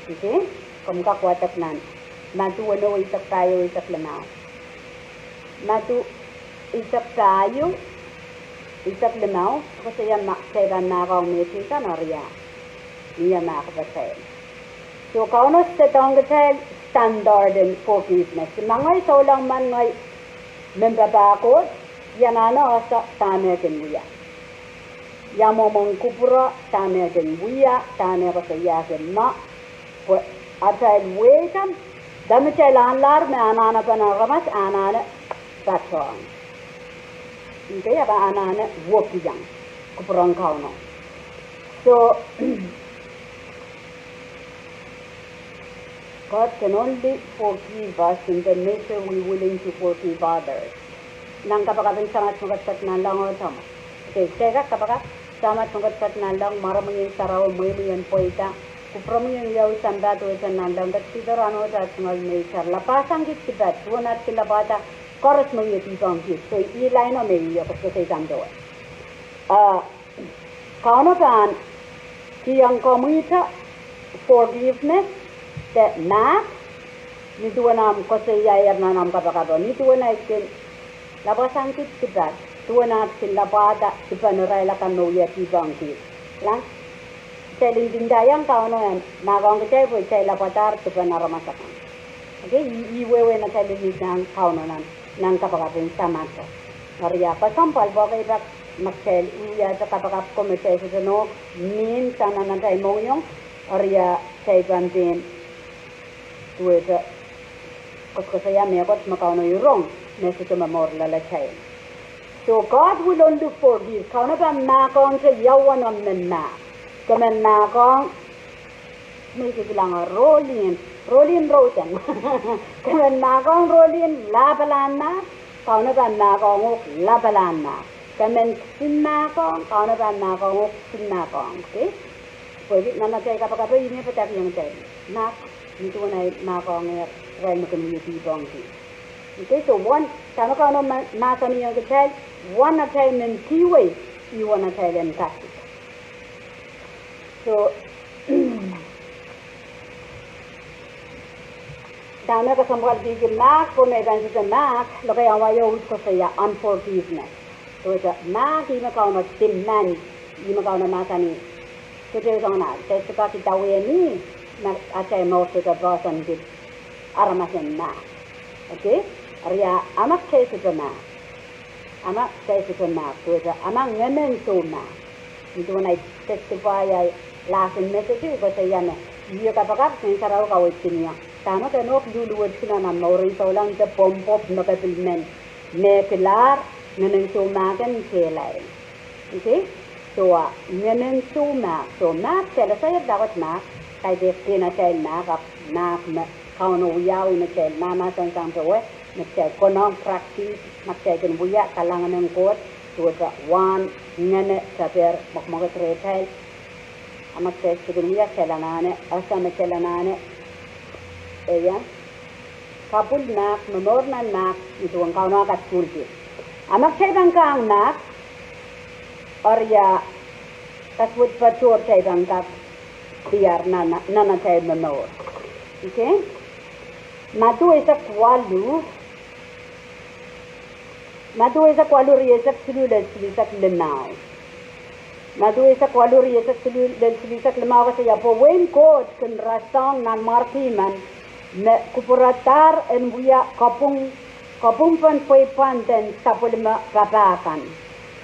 Okay? Komw kak wadek nan Madiu weneu eisek pahieu eisek limau. Madiu eisek pahieu eisek limau, koasoia ma kitail pahn mahkohng mehteikan eri ia, mie mahk patail. So Kauno sehdohng kitail standard en forgiveness. Ma ngehi souleng men ngehi men papah Koht, I anahne ese dahme kin wia. Ia mwomwen kupwuro, dahme kin wia, dahme koasoiahki ma, pwe atail wehi kan, dahme kitail ahnlahr me anahnepen aramas anahne patohng. Okay, a pahn anahne wekihong kupwuren Kauno. So, God can only forgive us in the measure we willing to forgive others. Nan kapakap en Samat me ketiket nanleng, oh Samat. Okay, kitail kak kapakap. Samat me ketiket nanleng, mwaromwi en sarawi, mweimwi en pweida, kupwuromwi en wiawi sampah duwehte nanleng, ketikihdo rahn wet aht tungoal mehiter, lapwasang kiht dipat, duwen aht kin lapwahda koaros me wie dihpwohng kiht. So ih laino me I koasoakoasoia kan duwe. Ah, Kauno pahn kihong komwihte forgiveness de mahk, ni duwen ahmw koasoiaier nan ahmw kapakap, ni duwen aht kin lapwasang kiht dipat, duwen aht kin lapwahda dipen irail akan me wie dihpwohng kiht. Kilang, kitail ndinda iang Kauno en mahkohng kitail pwe kitail lapwadahr dipen aramas akan. Okay, ih, ih wehwehn atail ndinda iang Kauno nan, nan kapakap en Samato. Eri ia, kesempwal pwehki pak ma kitail wiahte kapakap ko me kitail sohte nohk, mihmi sang nan atail mohngiong, eri ia kitail pahn pein duwehte koasoakoasoia mehkot me Kauno rong, me sohte momour loalatail. So God will only forgive. Kauno pahn mahkohngte ia uwen omw men mahk. Ke men mahkohng, me I kilang, rohlin, rohlin rohten. Ke men mahkohng rohlin lapalahn mahk, Kauno pahn mahkohng uhk lapalahn mahk. Ke men kisin mahkohng, Kauno pahn mahkohng uhk kisin mahkohng. Okay? Pwehki nan atail kapakap ih me padahkihong kitail mahk, ni duwen ahi mahkohngehr irail me kin wie dihpwohng kiht. Okay, so uwen, dahme Kauno ma-, mahsanihong kitail, uwen atail men kihwei, ih uwen atail en kasik. So, dahme kesempwalkihki mahk, pwe me I pahn sohte mahk, lokaiahn wai o uhd koasoia unforgiveness. So, mahk ih me Kauno demand, ih me Kauno mahsanih, sohte soangen aht, kitail sohte kak idawehn ih, ma atail mour sohte poahsoan kiht aramas en mahk. Okay? Eri ia, a ma kitail sohte mahk. A ma kitail sohte mahk, duwehte a ma ngemen soumahk. Ni duwen ahi testify ahi last message, I koasoia me, ih kapakap Ngehn Sarawi kaweid kin ie. Dahme ke nohk luhluwetki nan ahmw mour en souleng de pwopwoud me ke pil men mehkilahr, ngemen soumahk en kehlail. Okay? Soh, ngehnen soumahk, soh, mahk, kitail esaier dahkot mahk, kaidehn atail mahk, ahpw mahk me Kauno wiawi me kitail mahmahsen sang towe, me kitail konehng practice, ma kitail kin wia kalahngan en Koht, sohte wahn ngehne tapier mwekmwekid rehtail. A ma kitail sohte kin wia, kitail anahne ese me kitail anahne, eh, ia, kapwul mahk, momour nan mahk, nin duwen Kauno kasukuhlki. A ma kitail pahn kahng mahk, eri ia kasuwed patohdo kitail pahn kak diar nan, nan atail momour. Okay? Madiu eisek waluh, Madiu eisek waluh, rieisek siluh lel silihsek limau. Madiu eisek waluh, rieisek siluh lel silihsek limau koasoia, pwe wehin Koht kin rasehng nanmwarki men me kupwuradahr en wia kapwung, kapwungpen pweipwand en sapwellime papah kan.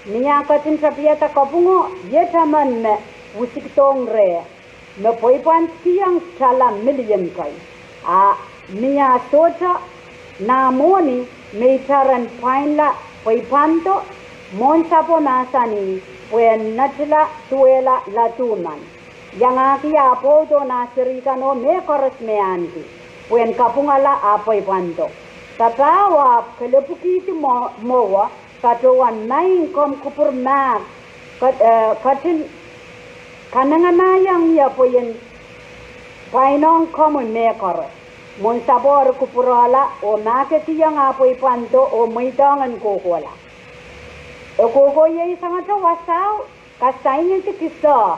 Ni ah ketin tapiada kapwungo, iet emen me wisikdohng reh, me pweipwandkihong tala milion kei. A ni ah sohte nah mwohni me itar en pwainla pweipwando, Mwohnsapwo mahsanih, pwe en netila duwehla ladu men. Iangahki ah pwoudo nah seri kan oh mehkoaros me ahneki, pwe en kapwungala ah pweipwando. Papah ahpw kelepwikihdi mwo-, mwowe, patohwan, Maing, komw kupwur mahk, kat-, eh, katin kanenganahiong ie pwe I en pwainohng komwi mehkoaros. Mwohnsapwo eri kupwurehla oh mahkikihong ah pweipwando oh mweidohng en kohkohla. E kohkohieisang wasao, kasaingendi kisehn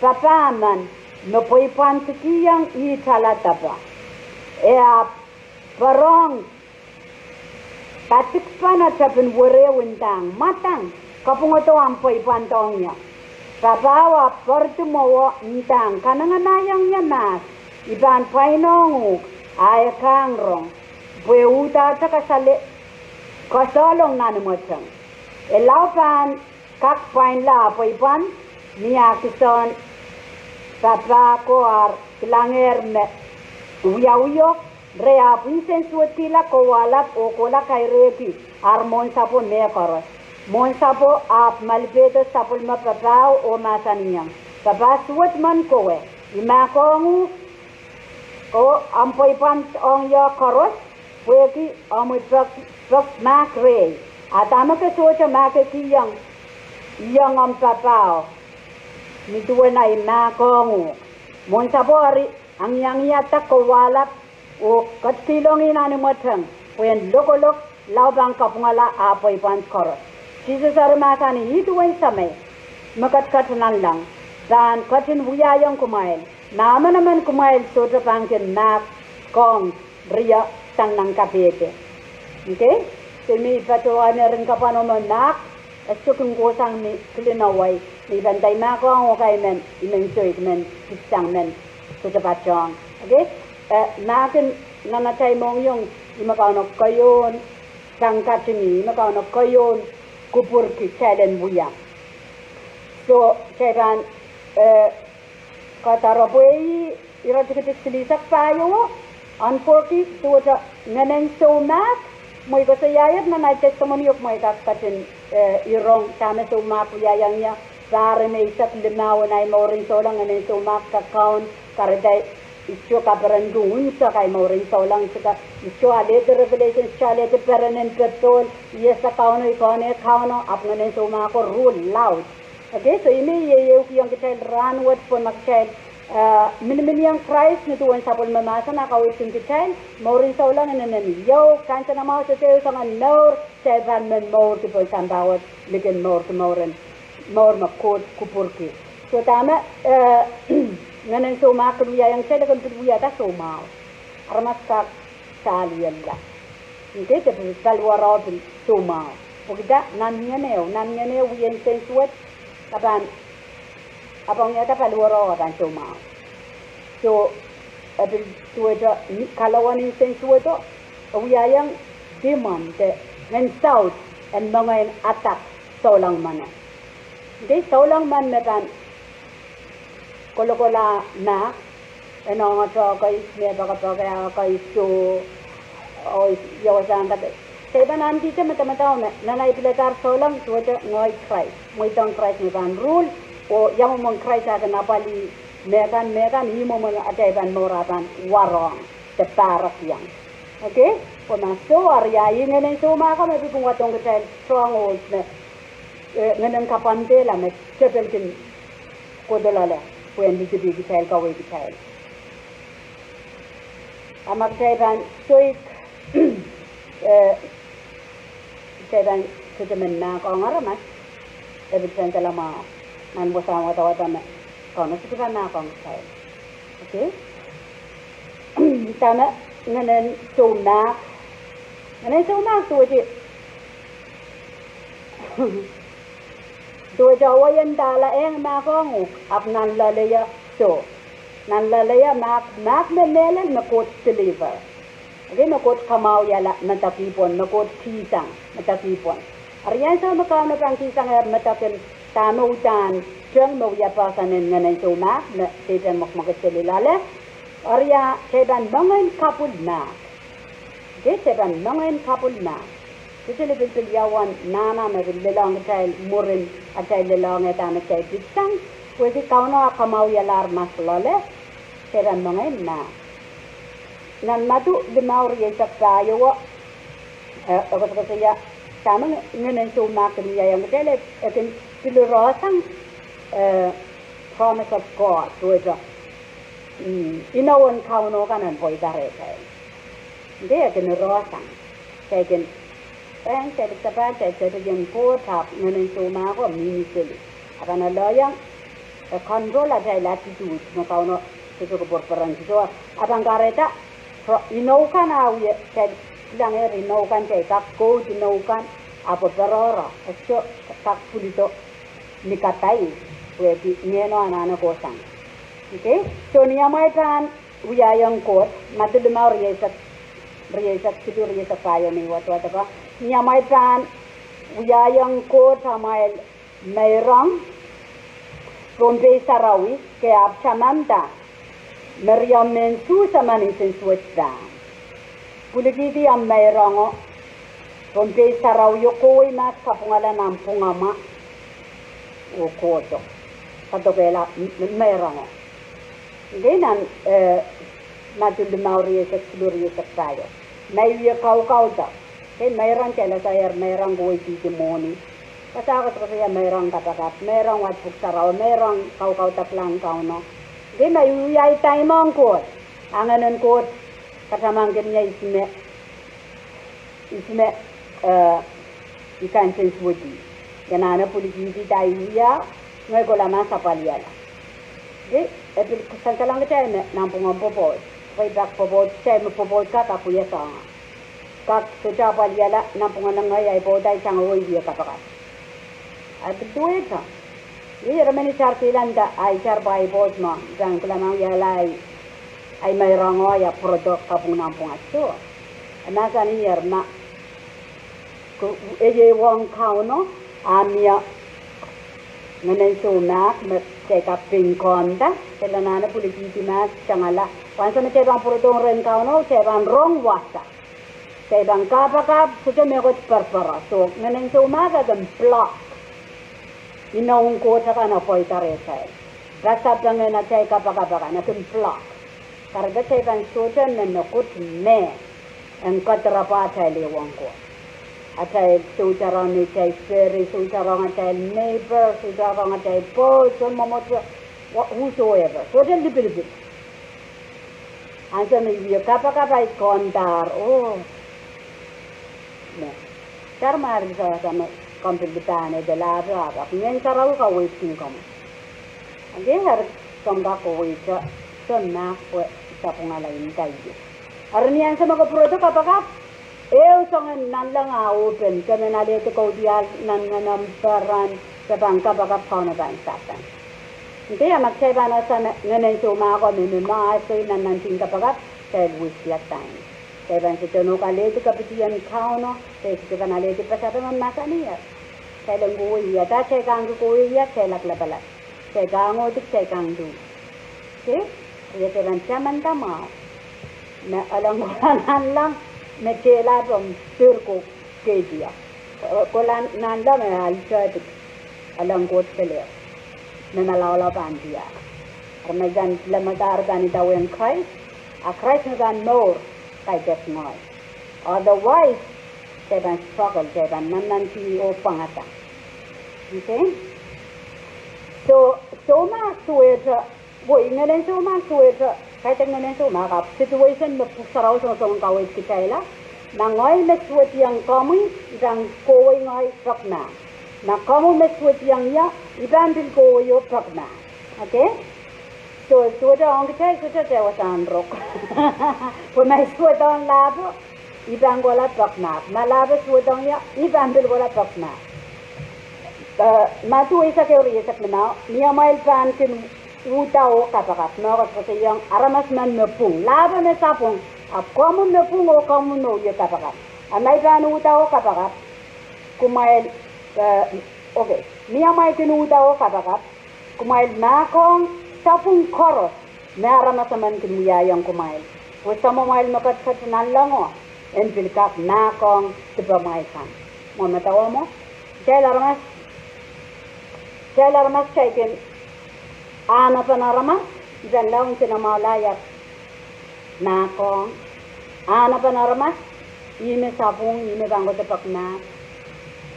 papah men me pweipwandkihong ih tala depe. E ahpw poarohng padikpene tepin were oh ndahng, Mwadang, kapwungodo ahmw pweipwandohng ie. Papah ahpw poaridi mwowe, ndahng, Kanenganahiong ie mahs, I pahn pwainohng uhk, a e kahng rong, pwe e uhdahte kasale-, kasohlong nan imweteng. E lao pahn kak pwainla ah pweipwand ni ah kisehn papah ko ar kilangehr me wiawio, re ahpw nsensuwedkihla, kowahlap oh kohla kairehki ar Mwohnsapwo mehkoaros. Mwohnsapwo ahpw malipehdo sapwellime papaho oh mahsanihong, Papah suwed men kowe, I mahkohng uhk oh omw pweipwandohng ie koaros, pwehki omwi pek, pek mahk rehi. A dahme ke sohte mahkikihong, iong omw papaho, ni duwen ahi mahkohng uhk. Mwohnsapwo eri angiangiada kowahlap oh ketikihlohng ih nan imweteng pwe en lokolok lao pahn kapwungala ah pweipwand koaros. Sises eri mahsanih, Ih duwen Semei me ketiket nanleng pahn ketin wiahiong kumwail, ma emenemen kumwail sohte pahn kin mahkohng rie sang nan kapehde. Okay? Se me I patohwan eri kapwano me mahk, e sohte kin kohsang ni kilin wai, me I pahn nda I mahkohng oh kaidehn I men soik, men kihsang, men sohte patohng. Okay? Eh, mahk en nan atail mohngiong, ih me Kauno keioun sang katingih, ih me Kauno keioun kupwurki kitail en wia. Soh, kitail pahn, eh, kadaropwe ih, ire tikitik silihsek pahieu, unfortunately, duwehte ngehnen soumahk, mwein koasoiaiet nan ahi testimony oh mwein kak ketin, eh, rong dahme soumahk wiahiong ie, pahr en eisek limau en ahi mouren souleng ngehnen soumahk kak kaun, kahrehda I soh kaperenki unsek ahi mouren souleng, I soh alehdi revelation, I soh alehdi perenen popohl, I ese Kauno, I kohne Kauno, ahpw ngehnen soumahko ruhl laud. Okay, so ih me I ehukihong kitail rahnwet pwe ma kitail, eh, miniminiong Krais ni duwen sapwellime mahsen, a kaweidkin kitail, mouren souleng inenen iou, kansenamwahu, sohte ehu soangen mour, kitail pahn men mourki pohn sampah wet likin mourki mouren, mour me Koht kupwurki. So dahme, eh, ngehnen soumahk kin wiahiong kitail, e kin pil wiahda soumwahu. Aramas kak saliella. Okay, de pil paliwarao pil soumwahu. Pwehki dah, nan ngehn ehu, nan ngehn ehu wia nsensuwed, a pahn, a pahn wiahda paliwarao, a pahn soumwahu. So, e pil duwehte ni-, kalawan nsensuwedo, e wiahiong demon de ngehn saut en moange en attack souleng men. Okay, souleng men me pahn kolokola mahk, e nohngete kei, me poakepoake kei, soh, oh, ia wasahn kate. Kitail pahn ahneki te medemedewe me nan ei piladahr souleng duwehte ngehi Krais, mweidohng Krais me pahn rule, oh ia mwomwen Krais eh kin apwalih mehkan mehkan, ih mwomwen atail pahn mour ah pahn warohng de pahrekiong. Okay? Pwe ma soh, eri ia ih ngehnen soumahk me pil kin wadohng kitail strongholds me, eh, ngehnen kapwandehla me tepil kin kohdo loale pwehn lidipih kitail, kaweid kitail. A ma kitail pahn soik, eh, kitail pahn sohte men mahkohng aramas, e pil sansal mwahu nan wasahn wadawad me Kauno sohte pahn mahkohng kitail. Okay? Dahme ngehnen soumahk, ngehnen soumahk duwehte, duwehte awaien dahla eng mahkohng uhk, ahpw nan loalei soh. Nan loalei mahk, mahk me mehlel me Koht deliver. Okay, me Koht kamwahwihala medek ih pwon, me Koht kihsang medek ih pwon. Eri ansou me Kauno pahn kihsangehr medek en dahme uhdahn teng me wia poahsoan en ngehnen soumahk me Sehdan mwekmwekid seli loale, eri ia kitail pahn mengei kapwil mahk. Okay, kitail pahn mengei kapwil mahk. Kitail pil pil ia uwen nahna me pil lelohng kitail mwurin atail lelohng eh dahme kitail pitsang, pwehki Kauno ah kamwahwialahr mahk loale, kitail pahn mengei mahk. Nan Madiu limau rieisek pahieu, eh, e koasokoasoia dahme ngehnen soumahk kin wiahiong kitail, e kin pil rohsang, eh, promise of God, duwehte, mm, inowen Kauno kan en pweida rehtail. Ngehi e kin rohsang. Kitail kin, pahn kitail pahn kitail sehse ien Koht ahpw ngehnen soumahko mihmi seli. A pahn alohiong, e control atail attitude me Kauno sohte kupwurpwurehng kitail. A pahn kahrehda, pro-, inou kan ah wie, kitail kilang eri inou kan, kitail kak koud inou kan, ahpw pwarodo, e sohte kak pwilido ni kapai, pwehki ngehno anahne kohsang. Okay? So ni amwail pahn wiahiong Koht, Madiu limau rieisek, rieisek siluh, rieisek pahieu me I wadwadek, ni amwail pahn wiahiong Koht amwail meirong pohn pei sarawi, ke ahpw tamanda me riomw mehn Suhs emen nsensuwed pahn pwilikihdi omw meirongo pohn pei sarawio, kohwei mahs kapwungala nanpwungamwa oh kohdo, kadokehla m-, m-, meirongo. Ngehi nan, eh, Madiu limau rieisek siluh, rieisek pahieu. Ma I wie kaukaudek, kei meirong, kitail ese meirong kohwei dihdi mwohni. Kitail koasokoasoia meirong kapakap, meirong wad Pwuhk Sarawi, meirong kaukaudek lahng Kauno. Ngehi ma I wie ahi time ong Koht, a ngehnen Koht katamangkin ie ihs me, ihs me, eh, I kansensuwedih. I anahne pwilikihdi dahme I wie, ngehi kohla mahs apwalihala. Ngehi, e pil sansalohng kitail me nanpwungen pwopwoud, pwe I pak pwopwoud, kitail me pwopwoud kak, kak wie soangen, kak sohte apwalihala nanpwungen ngehi ahi pwoud ahi tangehwe I wie kapakap. A pil duwehte, ih ire men I tar kilang da ahi tar pwe ahi pwoud me I pahn kilang ma wiahla ahi, ahi meirongo, ia pwurodo kapwung nanpwungen. So, e mahsanier ma ke, e ieiang Kauno, a mie ngehnen soumahk me kitail kak pein komourda, kitail anahne pwilikihdi mahs, tangala. Pwe ansou me kitail pahn pwurodohng rehn Kauno, kitail pahn rong wasa, kitail pahn kapakap, sohte mehkot perepere. So, ngehnen soumahk e kin block inoun Koht akan en pweida rehtail. Pasapengen atail kapakap akan e kin block. Kahrehda kitail pahn sohte men mehkot me en kadirapwa atail ieiang Koht. Atail sohte rong atail fere, sohte rong atail neighbor, sohte rong atail pwoud, soun mwomwohdiso, whosoever. Sohte lipilipil. Ansou me I wie kapakap ahi komourdahr, oh, me, tar ma I sehse me komw pil pahn edela, ahpw, ahpw Ngehn Sarawi kaweidki komwi. Ngehi, eri komw kak kaweid, soh, mahk pwe I sapwungala, I nda ie. Eri ni ansou me ke pwurodo kapakap, ehu soangen nanleng a open, ke men alehdi kaudiahl nan ngehnomw peren, ke pahn kapakap, Kauno pahn sapeng. Ngehi, a ma kitail pahn ese me ngehnen soumahko me, me, me asehi nan nantihong kapakap, kitail wihsla time. Kitail pahn sohte nohk alehdi kapitien Kauno, kitail sohte pahn alehdi pasapeng, mahsanih ie. Kitail en kohwei ie, da kitail kangki kohwei ie, kitail lak lapalap. Kitail kangohdi, kitail kang luh. Okay? Eri kitail pahn tamanda mwahu me alang kohla nanleng me kehlail pohn sir ko, Keidia. Ko, kohla nanleng me alte, alang Koht kelehpw. Me malaulau pahn diar. Aramas en lemadahr pahn idawehn Krais, a Krais me pahn mour, kaidehk ngehi. Otherwise, kitail pahn struggle, kitail pahn nannanti oh pwangada. Okay? So, soumahk suwehte, pwe ngehnen soumahk suwehte, kaidehk ngehnen soumahk ahpw situation me Pwuhk Sarawi songosong kaweid kitaila. Ma ngehi me suwediong komwi, I pahn kohwei ngehi pekmahk. Ma komwi me suwediong ie, I pahn pil kohwei ie pekmahk. Okay? So, suwehte ong kitail, suwehte kitail wasahn ruk. Pwe ma I suwedong lahpo, I pahn kohla pekmahk. Ma lahpo suwedong ie, I pahn pil kohla pekmahk. Eh, Madiu eisek ehu, rieisek limau, ni amwail pahn kin uhda oh kapakap, mehkot koasoiong aramas men me pwung. Lahpo me sapwung, ahpw komwi me pwung oh komwi me wie kapakap. A ma I pahn uhda oh kapakap, kumwail, eh, okay, ni amwail kin uhda oh kapakap, kumwail mahkohng sapwung koaros me aramas emen kin wiahiong kumwail. Pwe Samamwail me ketiket nanlengo en pil kak mahkohng dipamwail kan. Mwo madawa mwo, kitail aramas, kitail aramas kitail kin ahnepen aramas, I pahn lao nsenamwahu la ia mahkohng. Ahnepen aramas, ih me sapwung, ih me pahn kohdo pekmahk.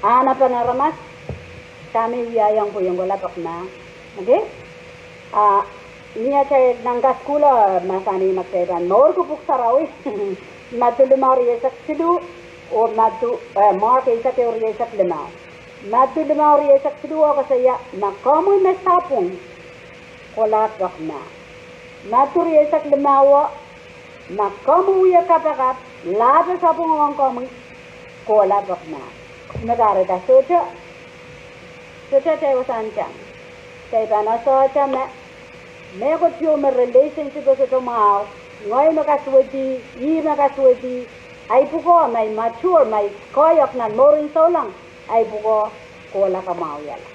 Ahnepen aramas, dahme I wiahiong pwe I en kohla pekmahk. Okay? A, ni atail nan kasukuhl, mahsanih ma kitail pahn mourki Pwuhk Sarawi. Madiu limau rieisek siluh, oh Madiu, eh, Mark eisek ehu rieisek limau. Madiu limau rieisek siluh koasoia, ma komwi me sapwung, kohla pekmahk. Madiu rieisek limau, ma komwi wie kapakap, lahpo sapwung ong komwi, kohla pekmahk. Me kahrehda sohte, sohte kitail wasahn tang. Kitail pahn asohte me, mehkot ieu me relationship e sohte mwahu, ngehi me kasuwedi, ih me kasuwedi, ahi pwukoa, ma I mature, ma I koahiek nan mouren souleng, ahi pwukoa kohla kamwahwihala.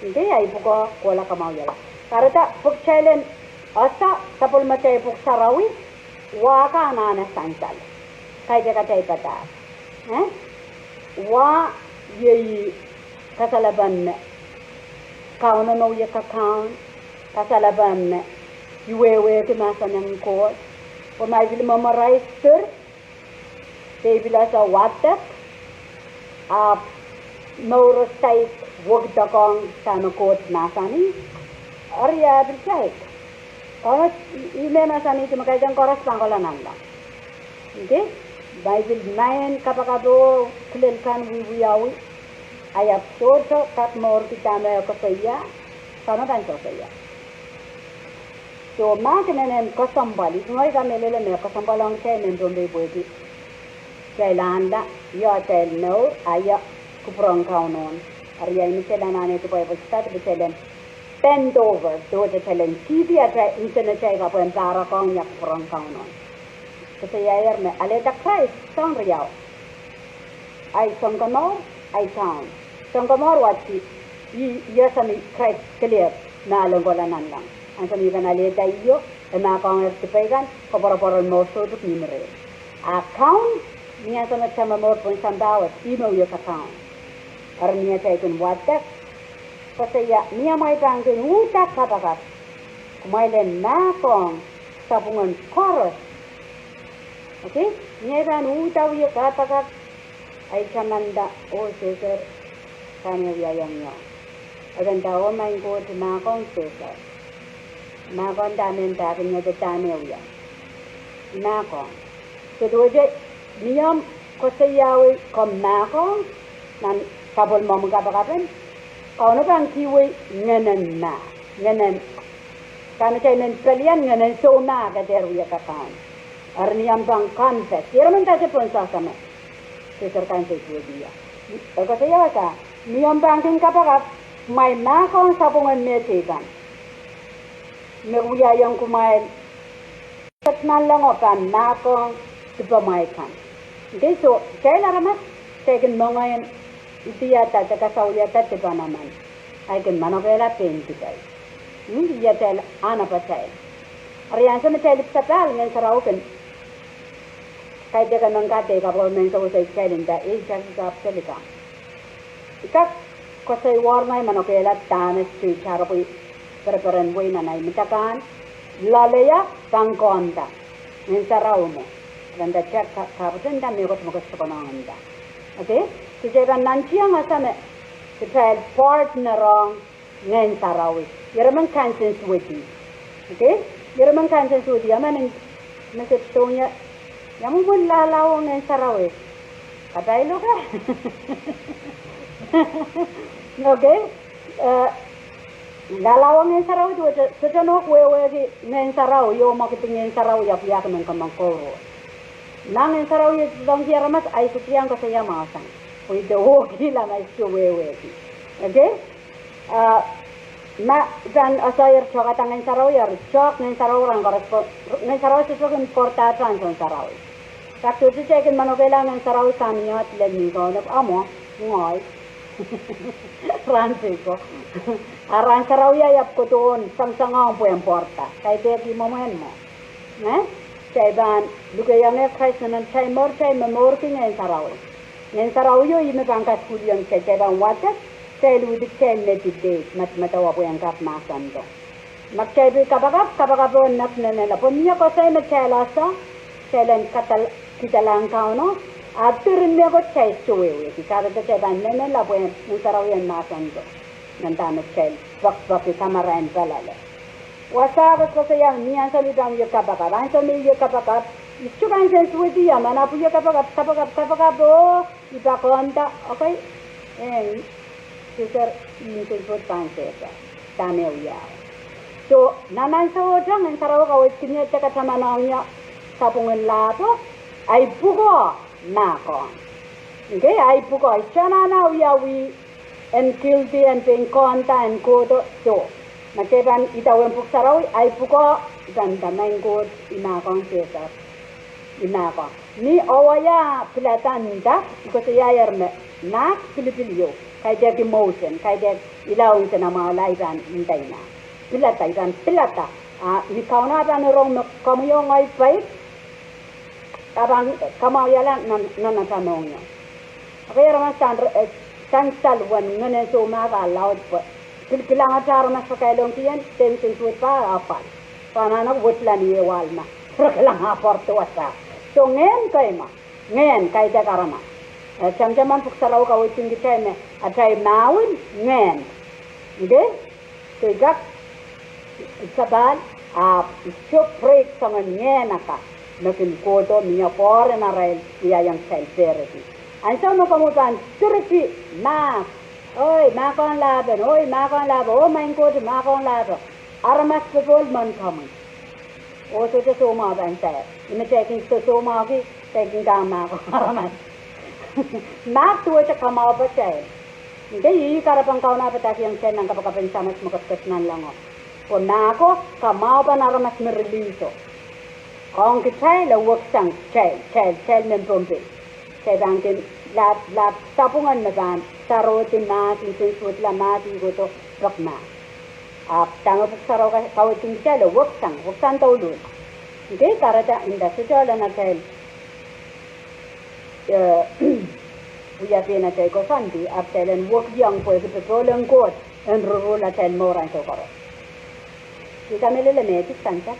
Ngehi, ahi pwukoa kohla kamwahwihala. Kahrehda pwe kitail en ese sapwellimatail Pwuhk Sarawi, wa kan anahne sansal. Kaidehk atail padahk. Eh? Wa iei kasalepen me Kauno me wie kakaun, kasalepen me I wehwehki mahsen en Koht, pwe ma I pil memorize-pir, de I pil ese wadek, ahpw mour o saik wekidekong dahme Koht mahsanih, eri e pil saik. Kauno, ih me mahsanih me kaidehn koaros pahn kohla nanleng. Okay? Ma I pil maing kapakap oh kilel kan wiewiawi, I ahpw sohte kak mourki dahme e koasoia, Kauno pahn koasoia. So, mahk inenen kesempwal, I ngehi kamehlele me kesempwal ong kitail mehn Pohnpei pwehki kitail anahne, ih atail mour, a ih kupwuren Kauno. Eri ia me kitail anahne ki Bible study, kitail en bend over, duwehte kitail en kihdi atail, nsenatail kapw en pahrekohng ia kupwuren Kauno. Koasoiaier me alehda Krais soahng riau. Ahi Sounkomour, ahi Kaun. Sounkomour wadki, ih, ih ansou me Krais kelehpw me e len kohla nanleng. Ansou me e pahn alehda ih, e mahkohng ire dipei kan, koapworopwor en mour soutuk ni imwin ire. A Kaun, ni ansou me kitail momour pohn sampah wet, ih me wie kakaun. Eri ni atail kin wadek, koasoia, ni amwail pahn kin uhda kapakap, kumwail en mahkohng sapwungen koaros. Okay? Ni ei pahn uhda wie kapakap, ahi tamanda, oh Sehse, dahme wiahiong ie? E pahn nda, oh maing Koht, mahkohng Sehse. Mahkohng dahme ndahkin ie de dahme wia. Mahkohng. So duwehte ni omw koasoiawi komw mahkohng nan sapwellimomwi kapakapen, Kauno pahn kihwei ngehnen mah, ngehnen, dahme kitail men pelian, ngehnen soumahk e dehr wie kakaun. Eri ni omw pahn confess, ire men dahte pohn sasa me Sehse kan se tuwehdi ie. E koasoia wasa, ni omw pahn kin kapakap, kumwail mahkohng sapwungen mehteikan me wiahiong kumwail Koht nanlengo pahn mahkohng dipamwail kan. Okay, so kitail aramas, kitail kin moangen idihada de kasawiada dipan emen. Ahi kin manokehla pein dipei. Hmm, ietail, anahnepe atail. Eri ansou me kitail ipwsapahl, Ngehn Sarawi kin Kaidehk emen ka dei kapwor mensou, koasoi kitail nda, ei, kitail sohte apwtehn lika. I kak koasoi wor ngehi manokehla dahme sohte I tara pwe pereperen wehi nan ahi medek kan, loalei pahn koahnda Ngehn Sarawi mwo. Pahn nda, kitail ka, kapwtehn nda mehkot me ke sohte konehng nda. Okay? Kitail pahn nantihong ese me kitail partner ong Ngehn Sarawi. Ieremen kansensuwed. Okay? Ieremen kansensuwed, ia men, me se sohte ia, ia mwomwen lahlahwong Ngehn Sarawi. Kapai loke. Okay? Eh, lahlahwong Ngehn Sarawi, duwehte sohte nohk wehwehki Ngehn Sarawi, oh mwekid Ngehn Sarawi, ia pwehki men kamang kouruhr. Ma Ngehn Sarawi e doadoahngki aramas, ahi sohte iang koasoia mahsen. Pwe ih de wehwehkihla ma e sohte wehwehki. Okay? Ah, ma I pahn asair tohkada Ngehn Sarawi, ar tohk Ngehn Sarawi, rahn koaros ko, Ngehn Sarawi sohte kin pwourda ansou sarawi. Pak sohte teikin manokehla Ngehn Sarawi sang ni ohl lel ni kaunop, amwo, ngehi. Rahn siko. A rahn sarawi ahpw kohdohn sangsangohng pwehn pwourda. Kaidehk ih mwomwen mwo. Eh? Kitail pahn lukehiong Krais nan atail mour, kitail momourki Ngehn Sarawi. Ngehn Sarawi o ih me pahn kaskuhlihong kitail, kitail pahn wadek, kitail uhdi, kitail meditate, mad, madamadau pwehn kak mahsendo. Ma kitail pil kapakap, kapakap o nek nenenla. Pwe mie koasoi me kitail ese, kitail en kadal, kidalahng Kauno, a diren mehkot kitail sohte wehwehki, kahrehda kitail pahn nenenla pwe Ngehn Sarawi en mahsendo. Nan dahme kitail pekipeki kamarain pelele. Wasa koasokoasoia ni ansou me I pahn wie kapakap, ansou me I wie kapakap, I sohte kansensuwed ia, ma I pahn wie kapakap, kapakap, kapakap o, I pahn koahnda, okay, eh, sister, I nsensuwed pahn sehse dahme wiawi. So, nan ansou te Ngehn Sarawi kaweidki ie de katamanohng ie sapwungen lahpo, ahi pwukoa mahkohng. Okay, ahi pwukoa, I sohte anahne wiawi en guilty en pein koahnda en kohdo, so. Ma kitail pahn idawehn Pwuhk Sarawi, ahi pwukoa, I pahn nda, Maing Koht, I mahkohng sehse. I mahkohng. Ni owaia pilada nda, I koasoiaier me mahk pilipil ieu, kaidehk emotion, kaidehk ilawin senamwahula, I pahn nda I mahk. Pilada, I pahn pilada. A ni Kauno pahn rong me komwi oh ngehi pahn a pahn kamwahwihala nan, nan atail mohngiong. Okay, aramas sang, eh, sansal wen ngehn en soumahk a laud pwe kilkilangete aramas pakailongki ien, de nsensuwed pahn apwal. Pwe anahne wetla ni ehu ahl ma re kilang a pwoardo wasa. So ngehn kei ma, ngehn kaidehk aramas. Eh, tamataman Pwuhk Sarawi kaweidkin kitail me atail mahwin ngehn. Okay? So I kak, I sapahl, ahpw I sohte break soangen ngehn akan me kin kohdo, mie pwoaren arail wiahiong kitail pehredi. Ansou me komwi pahn direki mahk, oi, mahkohng lahpo, oi, mahkohng lahpo, oh, Maing Koht, mahkohng lahpo, aramas popohl men komwi. Oh sohte soumwahu pahn sair. Ih me kitail kin soh, soumwahuki, kitail kin kang mahkohng aramas. Mahk duwehte kamwahupe kitail. Ngehi, ih kahrepen Kauno padakiong kitail nan kapakapen Samat me ketiket nanlengo. Pwe mahko kamwahupen aramas me release-o. Ong kitail, e weksang kitail, kitail, kitail mehn Pohnpei. Kitail pahn kin lap, lap sapwungen me pahn sarohdi mahs, nsensuwedla mahs, ih kohdo pek mahs. Ahpw dahme Pwuhk Sarawi ka, kaweidkin kitail, e weksang, weksang douluhl. Ngehi, kahrehda nda sohte lel atail, eh, wia pein atail koasoandi, ahpw kitail en wekiong pwehki popohl en Koht en ruruhl atail mour ansou koaros. I kamehlele me e kis sansal.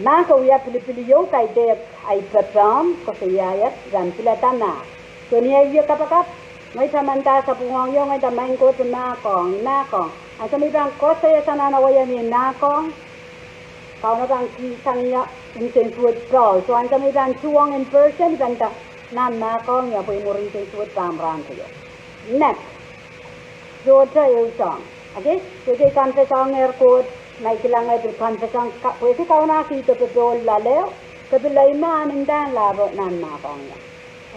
Mahk e wia pilipil ieu, kaidehk ahi pepehm, koasoiaier, I pahn pilada mahk. So ni ahi wie kapakap, ngehi tamanda sapwung ong ie, ngehi nda, Maing Koht, I mahkohng, I mahkohng. Ansou me I pahn koasoia sang nan owaia me I mahkohng, Kauno pahn kihsang ie nsensuwed poahu. So ansou me I pahn tuhwong in person, I pahn nda, Nan mahkohng ie pwe I mwurin nsensuwed pahn rahn keieu. Next. Sohte ehu soang. Okay? Sohte I confess-ohngehr Koht, ma I kilang ngehi pil confess-ohng, ka, pwehki Kauno kihdo popohl loale, ke pil eimah, I ndahng lahpo nan mahkohng ie.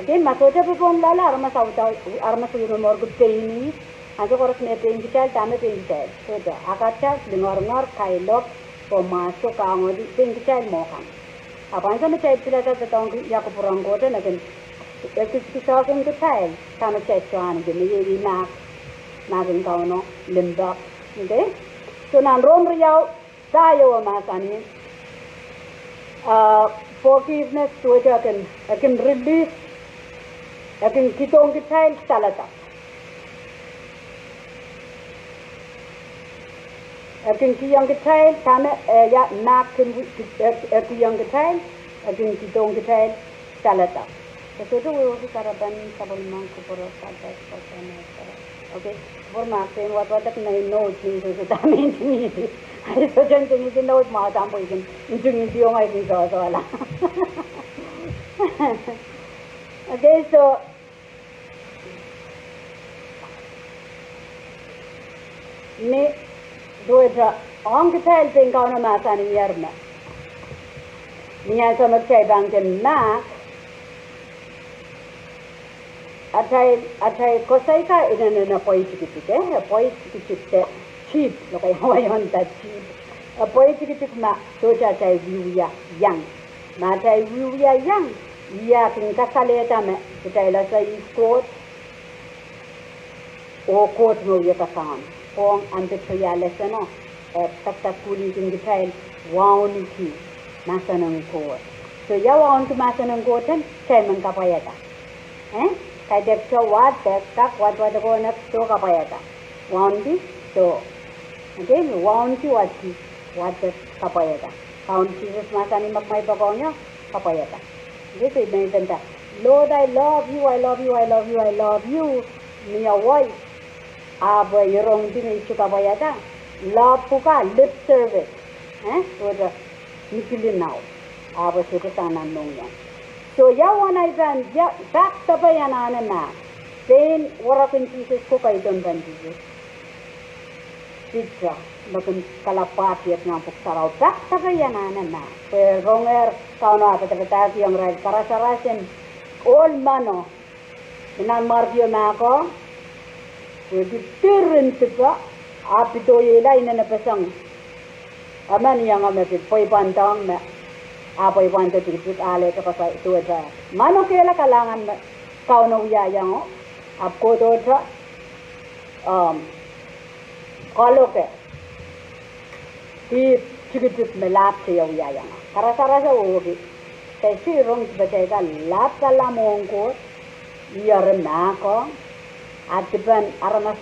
Okay, ma sohte popohl loale, aramas audaud, aramas wie momourki pein ih, ansou koaros me pein kitail, dahme pein kitail. Sohte, akata, lingeringehr, kailok, pwomwasko, kangoahi, pein kitail mwo kan. Ahpw ansou me kitail pilada doadoahngki ia kupwur en Koht, e kin, e kiskisehkin kitail, dahme kitail sohte ahneki, me iei mahk, mahk en Kauno, limpoak. Okay? So nan Rom riau, pahieu e mahsanih, ah, Forgiveness, duwehte e kin, e kin release, e kin kidohng kitail saledek. E kin kihong kitail, dahme, eh, ia, mahk kin wi-, ki-, eh, eh, kihong kitail, e kin kidohng kitail saledek. Ke sohte wehwehki kahrepen sapwellimomwi kupwure, saledek, saledek. Okay, kupwur mahk, pein wadwadek nei note ni sohte dahme ntingihdi. Ahi sohte ntingihdi note mwahu, dahme pwe I kin ntingihdi ong ahi kin sohsohla. Okay, so, ni, duwehte, ong kitail pein Kauno mahsanier me, ni ansou me kitail pahn kin mahk, atail, atail koasoi kan inenen pweitikitik, eh, pweitikitik de dihp, lokaia wai ong de dihp. Eh, pweitikitik ma sohte atail wiewia iang. Ma atail wiewia iang, ia kin kasalehda me kitail ese ihs Koht, oh Koht me wia kasaun. Ong ahnsou ia lesson o, eh, pekpek kulihkin kitail wauneki mahsen en Koht. So, ia wauneki mahsen en Koht en, kitail men kapwaiada. Eh? Kaidehk soh wadek, kak wadwadek oh nek soh kapwaiada. Wauneki soh. Okay, wauneki wadek, wadek kapwaiada. Kaun Sises mahsanih me kumwail poakohng ie, kapwaiada. Okay, so I men pahn nda, Lord, I love you, I love you, I love you, I love you. Mie wai, ahpw I rongedi me I sohte kapwaiada. Love pwukat, lip service. Eh? Sohte nikili naud. Ahpw sohte sang nan mohngiong. So, ia wen I pahn, ia, pak depe I anahne mahk. Pein werek en Sises ko, kaidehn pahn Sises. Piter, me kin kalap pwukat nan Pwuhk Sarawi, pak depe I anahne mahk. Pwe rongehr Kauno ah padapadahkihong irail karasaras en ohl meno. Ni nanmwarkio mahkohng, pwehki diren dipe, ahpw pidoiehla inenen peseng. Emen iang me pil pweipwandohng me, ah pweipwando tikitik, ah lehte koasoi, duwehte mano kehlail kalahngan me Kauno wiahiong o, ahpw kohdohte, um, kaloke dihp tikitik me lahp teio wiahiong o. Karasaras o wehwehki, kitail soh rong dipatail kan lapalap mwohn Koht, ih eri mahkohng, a dipen aramas,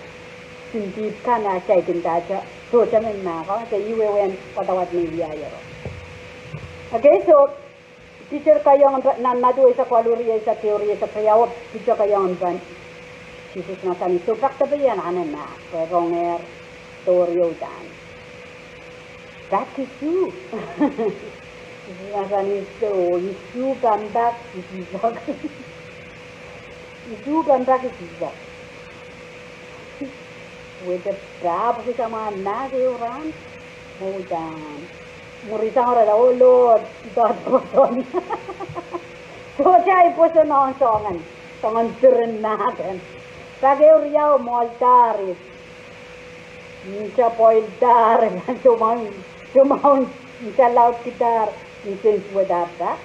kin dihp kan a kitail kin ndahte, sohte men mahkohng, se ih wehwehn wadawad me wiahiero. Okay, so, Piter keiong pahn, nan Madiu eisek waluh, rieisek ehu, rieisek riau, Piter keiong pahn Sises mahsanih, soh, pak depe I anahne mahk, pwe rongehr, sohte riau dan. Pak isuh. Sises mahsanih, soh, isuh pahn pak, isuh pak. Isuh pahn pak, isuh pak. Wehte pahpwiki samwa mahk ehu rahn. Moudan. Mwurin sang ira, oh Lord, I thought pwoson. Sohte ahi pwoson ong soangen, soangen diren mahk en. Pak ehu riau mwoahldahr. Nta pwoahldahr, soumwahu, soumwahu, nta laudkidahr, nsensuwed pak.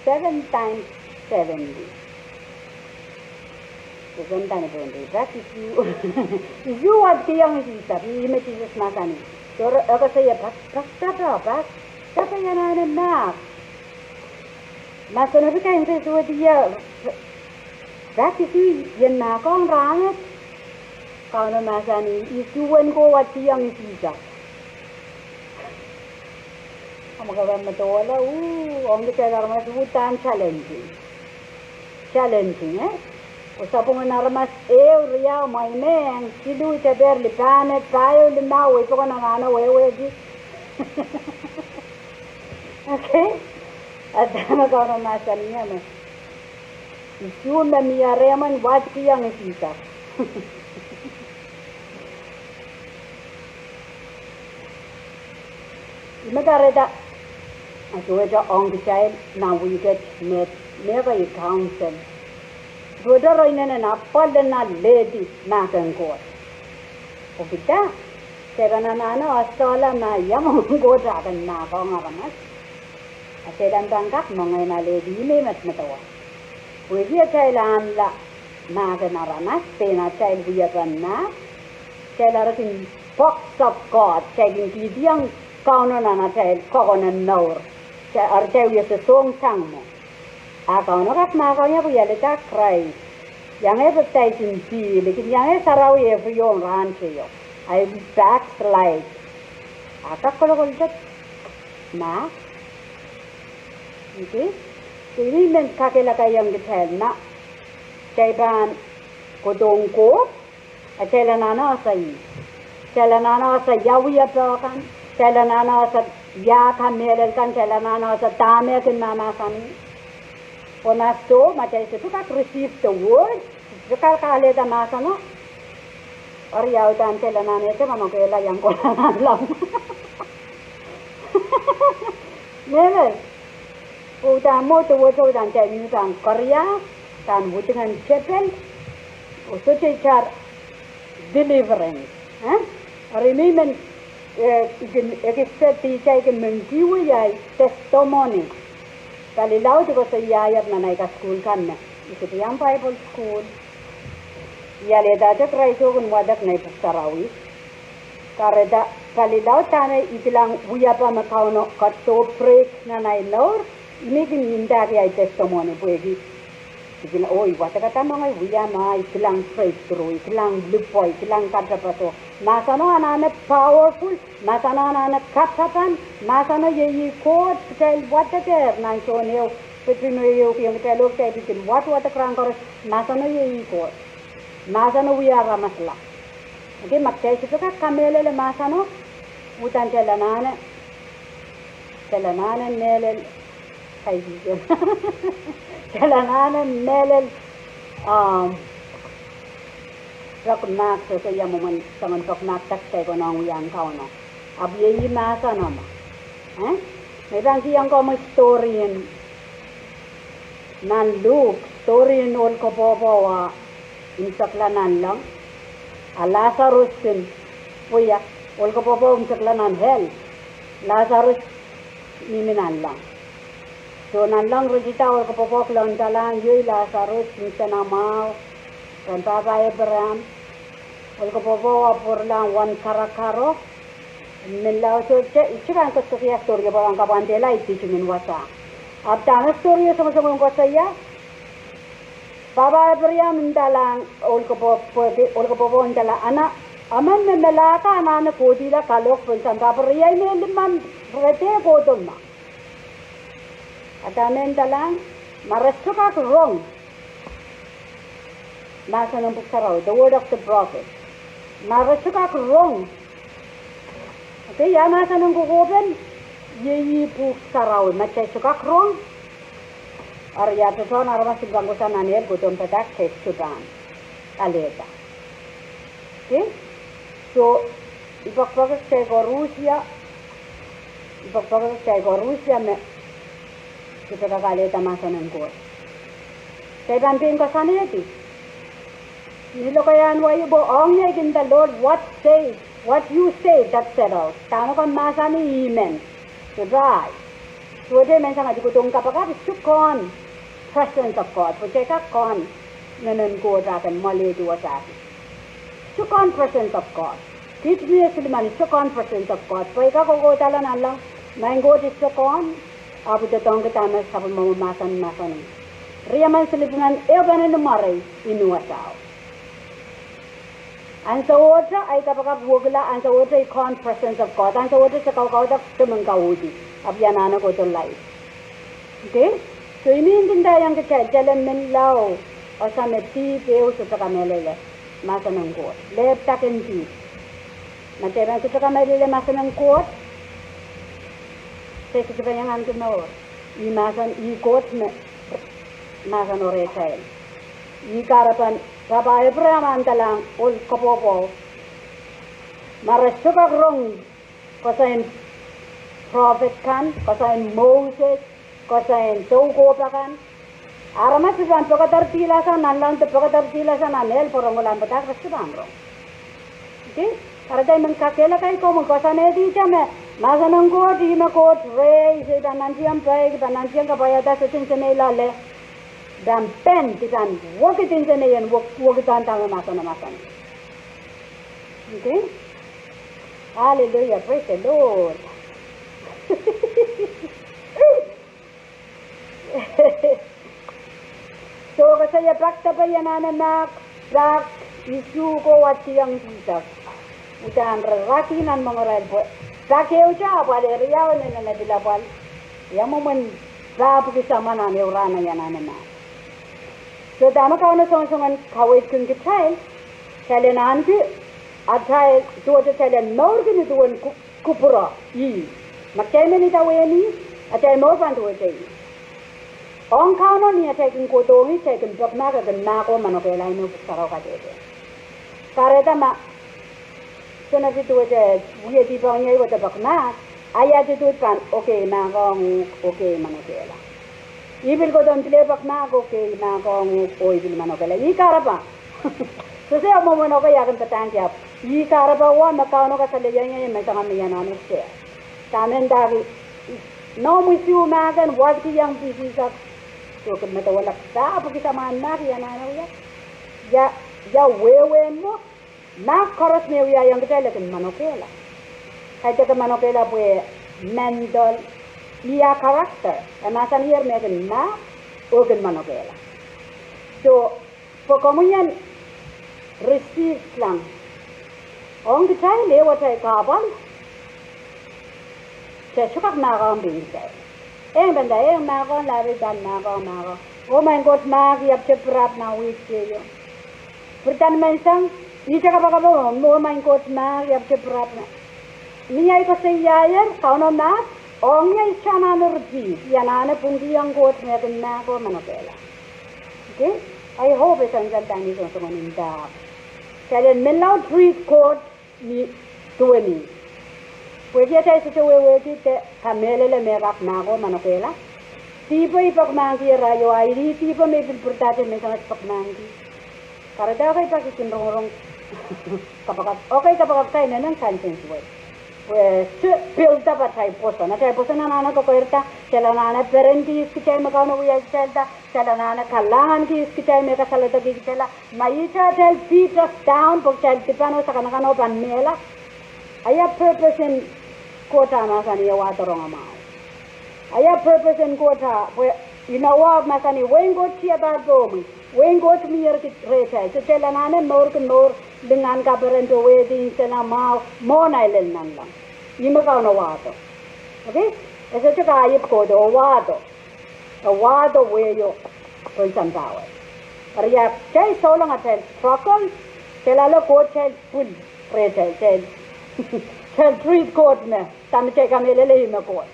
Seven times seventy. Seven times seventy. Pak isuh, isuh wadkiong Sises, ih me Sises mahsanih. Soh, e koasoia pak, pak depe, pak depe I anahne mahk. Mahsen o pil kainsensuwed ie, pak isuh I en mahkohng rahnwet. Kauno mahsanih, isuh wen ko wadkiong Sises. Ahmw kak medewe, uh, ong kitail aramas uhdahn challenging. Challenging, eh? Oh sapwung en aramas ehu, riau, mweimweng, siluh, deper, lipahned, pahieu, limau, wei pokon anahne wehwehki. Okay? A dahme Kauno mahsanih ie me, isuh me mie rehmw en wadkiong Sises. Ih me kahrehda, a duwehte ong kitail nan wihket me, me ke I counsel. Duwehte re inenen apwal en lehdi mahk en Koht. Pwehki dah, kitail pahn anahne esehla ma ia mwomwen Koht eh kin mahkohng aramas. A kitail pahn kak mengei ma lehdi ih me I medemedewe. Pwehki atail ahnla mahk en aramas, pein atail wiepen mahk, kitail eri kin box of God, kitail kin kihdiong Kauno nan atail kokon en mour. Eri kitail wia sosohng tang mwo. A Kauno kak mahkohng ie pwe I alehda Krais. Iang eh papidaisin pihl, I kin iang eh sarawi eh pwurohng rahn teio. I will backslide. A kak kolokolte mahk. Okay? So I men kakehlakaiong kitail ma kitail pahn kohdohng Koht, a kitail anahne ese ih. Kitail anahne ese ia wiepe kan, kitail anahne ese ia kamehlel kan, kitail anahne ese dahme e kin mahmahsanih. Pwe ma soh, ma kitail sohte kak receive the word, sohte kak alehda mahseno, eri ia uhdahn kitail anahne ese pahn okehla iang kohla nanleng. Mehlel. Pwe uhdahn mwo, the word, uhdahn kitail mihmi pahn koaros, pahn widingen tepel, oh sohte itar deliverance. Eh? Eri I men, eh, I kin, I kin sehse kitail I kin men kihwei ahi testimony. Palilaud I koasoiaier nan ahi kasukuhl kan me I sohte iang Bible school. I alehda te Krais oh kin wadek nei pwuhk sarawi. Kahrehda palilaud dahme I kilang wiepe me Kauno ketido break nan ahi mour, I men kin ndahki ahi testimony pwehki I kilang, oh, I wadekada moange wia ma I kilang breakthrough, I kilang lipwo, I kilang katapato. Mahseno anahne powerful, mahseno anahne katapan, mahseno iei ih Koht, kitail wadekehr nan Sohn ehu, pwe pil me ehu kihong kitail oh kitail pil kin wad wadek rahn koaros, mahseno iei ih Koht. Mahseno wia aramas la. Okay, ma kitail sohte kak kamehlele mahseno, uhdahn kitail anahne, kitail anahne mehlel, kaidehn, kitail anahne mehlel, um, pwuhk mahk, sohte ia mwomwen soangen pwuhk mahk dah kitail konehng wia Kauno. Ahpw iei ih mahseno ma. Eh? Me I pahn kihong komwi story en nan Luk, story en ohl kopwopwowo a imwisekla nanleng. A Lasarus en, pwe ia, ohl kopwopwowo imwisekla nan hell. Lasarus mihmi nanleng. So nanleng ritida ohl kopwopwowo kilang ndalahng, iei Lasarus, nsenamwahu, ren pahpa Abraham. Ohl kopwopwowo pwuralahng wen karakaro. Menlau sohte, I sohte pahn koasoakoasoia story pwe pahn kapwandehla I teaching en wasa. Ahpw dahme story e songosong koasoia, pahpa Abraham ndalahng ohl kopwopwowo, ohl kopwopwowo ndalahng, ana, emen me melahr anahne kohdihla kalohk pohn sampah pwe riei me limmen re dehr kohdo ma. A dahme ndalahng, ma re sohte kak rong mahsen en pwuhk sarawi, the word of the prophet. Ma re sohte kak rong. Okay, ia mahsen en kokohpen, iei ih pwuhk sarawi, ma kitail sohte kak rong, eri ia tohtohn aramas en pahn kohsang nan ehl kohdohn padahk, kitail sohte pahn alehda. Okay? So, I poakepoake kitail koarusie, I poakepoake kitail koarusie me sohte kak alehda mahsen en Koht. Kitail pahn pein koasoanehdi. Ni lokaiahn wai pwe ong ie kin the Lord, what say, what you say, that settled. Dahme komw mahsanih, I men. Sohte ahi. Sohte men sang, I kohdohng kapakap, I sohte kohn presence of God. Pwe kitail kak kohn ngehn en Koht akan mwoalehdi wasa. Sohte kohn presence of God. Kiht mie silimen, I sohte kohn presence of God. Pwe I kak kokohdahla nanleng, maing Koht, I sohte kohn, ahpw I doadoahngki dahme sapwellimomwi mahsanih, mahsanih. Riemen silimen ehupene ni mwarei, I ni wasao. Ansowohte ahi kapakap wekila, ansowohte I kohn presence of God, ansowohte se kaukaudok, se men kauhdi, ahpw I anahne kohdo life. Okay? So I men ndaiong kitail, kitail en menlau, ese me dihp ehu sohte kamehlele mahsen en Koht. Lehpw dah kin dihp. Ma kitail pahn sohte kamehlele mahsen en Koht, kitail sohte pahn iang ahneki mour. Ih mahsen, ih Koht me mahseno rehtail. Ih kahrepen pahpa Abraham ndalahng ohl kopwopwowo, ma re sohte kak rong koasoi en prophet kan, koasoi en Moses, koasoi en soukohp akan. Aramas pahn pekederdihlahsang nanleng de pekederdihlahsang nan ehl pwe rongorong padahk, re sohte pahn rong. Okay? Kahrehda I men kakehlaka komwi, koasoanehdi ihte me mahsen en Koht, ih me Koht rehi, se pahn nantihong peik, pahn nantihong kapwaiada, sohte nsenei loale. Pahn pen, I pahn wekid nsenei en wek, wekidahn dahme mahseno mahsanih. Okay? Hallelujah, praise the Lord. Ie pak depe I anahne mahk, pak isuh ko wadiong Sises. Uhdahn re raki nan mongarail pwe pak ehute apwal, area o, nene pil apwal. Ia mwomwen pahpwiki samwa nan ehu rahn I anahne mahk. So dahme Kauno songosong en kaweidki kitail, kitail en ahneki atail, duwehte kitail en mourki ni duwen ku- kupwure ih. Ma kitail men idawehn ih, atail mour pahn duwehte ih. Ong Kauno ni atail kin kohdohng ih, kitail kin pek mahk, e kin mahk oh manokehla, ih me Pwuhk Sarawi kadehde. Kahrehda ma sohte duwehte wie dihpw ong ie, I kohdo pek mahk, ahi attitude pahn, okay, mahkohng uhk, okay, manokehla. I pil kohdo pil pek mahk, okay, mahkohng uhk, oh I pil manokehla. Ih kahrepe. Sehse mwomwen okay, I kin padahngki ahpw ih kahrepe wa me Kauno kasalehiong ie me I sohte men anahne sehse. Dahme ndahki, noumw isuh mahk en wadkiong Sises. Soh, ke medewehla pahpwiki samwa en mahk I anahne wia. Ia, ia wehwehn mwo, mahk koaros me wiahiong kitail e kin manokehla. Kaidehk e manokehla pwe mental, ia character. E mahsanier me kin mahk oh kin manokehla. So, pwe komwi en receive lang ong kitail ehu atail kahpwal, kitail sohte kak mahkohng pein kitail. Eng pahn nda, eng mahkohng, lahpei pahn mahkohng, mahkohng. Oh maing Koht mahk, I ahpwte pirap nan wihk keieu. Pwurda ni menseng, ihte kapakap, oh maing Koht mahk, I ahpwte pirap nan. Ni ahi koasoiaier Kauno mahk, ong ie I sohte anahne repeat, I anahne pwungkihong Koht me kin mahk oh manokehla. Okay? I hope e sansal dahme I songosong ni ndahk. Kitail en menlau treat Koht ni duwen ih. Pwehki atail sohte wehwehki de kamehlele me kak mahk oh manokehla. Dihpo I pek mahkki irail o, ahi dihpo me I pil pwuradahte me I sohte pek mahkki. Kahrehda okay, I pek I kin rongorong kapakap. Okay, kapakap kitail inenen sentence wet. Pwe se build up atail pwoson. Atail pwoson anahne kokoirda, kitail anahne perenki ihs kitail me Kauno wiahkitailda, kitail anahne kalahnganki ihs kitail me kasaledekihkitailla. Ma ihte atail beat us down, pwe kitail dipan oh sakanakan oh pahn mehla. Ahi purpose en Koht ah mahsanih e wahdo rongamwahu. Ahi purpose en Koht ah, pwe inowo mahsanih wehin Koht tiahda pohmwi. Wehin Koht mier ki rehtail. Soh, kitail anahne mourki mour lingan, kaperen, powehdi, nsene, mwahu, mwohn ahi lel nanleng. Ih me Kauno wahdo. Okay? E sohte kak iet kohdo, e wahdo. E wahdo wehio pohn sampah wet. Eri kitail souleng atail struggle, kitail ale Koht, kitail pwil rehtail, kitail, kitail treat Koht me, dahme kitail kamehlele ih me Koht.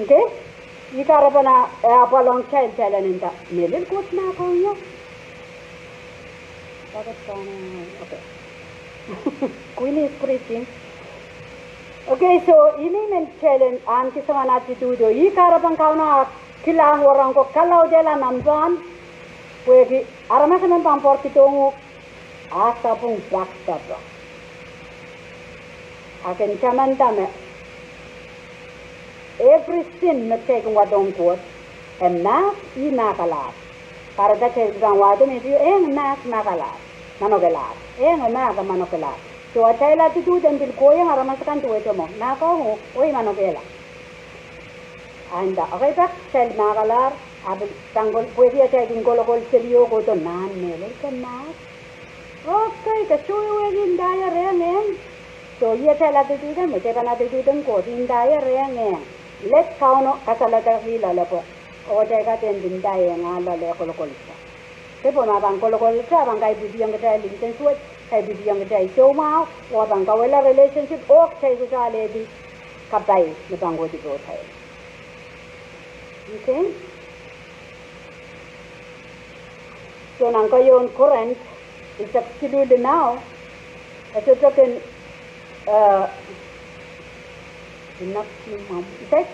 Okay? Ih kahrepen e apwal ong kitail, kitail en nda, mehlel Koht mahkohng ie. Okay. Queen is preaching. Okay, so ih me I men kitail en ahneki soangen attitude o. Ih kahrepen Kauno ah kilang wahnpoaron ko, kalaudehla nan pahn, pwehki aramas emen pahn pwarkidohng uhk, ah sapwung pak depe. Ah kin tamanda me every sin me kitail kin wadohng Koht, e mahk, ih mahkalahr. Kahrehda kitail pahn wahdo me iei, eng mahk, mahkalahr, manokelahr. Eng mahk, manokelahr. Soh, atail attitude en pil kohiong aramas akan duwehte mwo, mahkohng uhk, oh I manokehla. Ah nda, okay, pak kitail mahkalahr, ah pil tangkol, pwehki atail kin kolokol seli oh kohdo, nan mehlel ke mahk. Okay, ke sohte wehwehki ndahier eng eng. Soh, ih atail attitude en, me kitail pahn attitude en Koht, ndahier eng eng. Let Kauno kasaledekih loale pwe, oh kitail kadeik ndahng ah loale kolokolete. Ke pwe ma pahn kolokolete, ah pahn kaipwidiong kitail insensuwed, kaipwidiong kitail soumwahu, oh pahn kauwehla relationship, oh kitail sohte alehdi kapai me pahn kohdi pohtail. Okay? Soh, nan keieun Korint eisek siluh limau, e sohte kin, eh, enough kin mwomw. Ih,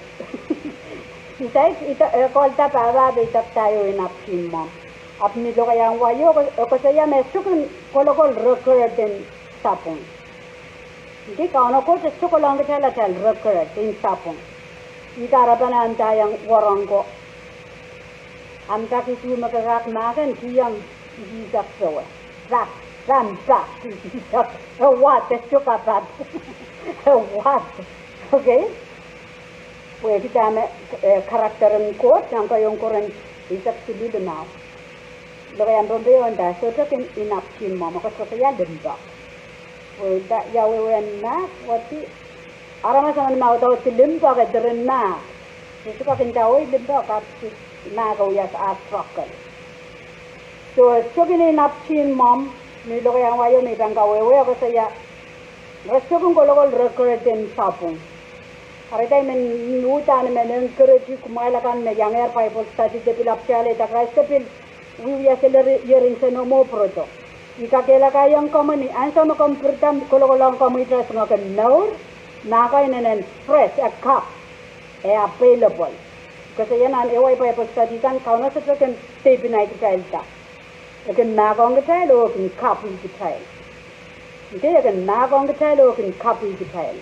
ih, ih, eh, kolda pahpa, idek daio enough kin mwomw. Ahpw ni lokaiahn wai o, e koasoia me e sohte kin kolokol record en sapwung. Ngehi Kauno Koht e sokolong kitail atail record en sapwung. Ih kahrepen e ndaiong wahnpoaron ko, ahmw pak isuh me ke kak mahk en kihong Sises powe. Pak, pahn pak Sises. E wahdo, e sohte kapahpahn. E wahdo. Okay? Pwehki dahme, eh, character en Koht, nan keieun Korint eisek siluh limau. Lokaiahn Pohnpei oh nda, sohte kin inapwtihn mwomw, koasoakoasoia limpoak. Pwe nda, ia wehwehn mahk, wati, aramas emen me audaudki limpoak e diren mahk. Sohte kak ndawei limpoak, ahpw mahk e wia ah struggle. So, sohte kin inapwtihn mwomw, ni lokaiahn wai o me I pahn kawehwe, koasoakoasoia, re sohte kin kolokol record en sapwung. Kahrehda I men uhdahn I men encourage kumwail akan me iangehr Bible study de pil apwtehla, da Krais de pil wiewia solahr ier nsenamwo pwurodo. I kakehlakaiong komwi ni ansou me komw pirida kolokolohng komwi, ihte soangen mour, mahko inenen fresh, e kapw, e available. Koasoakoasoia nan ehu ei Bible study kan, Kauno sohte kin deipina kitail da. E kin mahkohng kitail oh e kin kapwi kitail. Ngehi, e kin mahkohng kitail oh e kin kapwi kitail.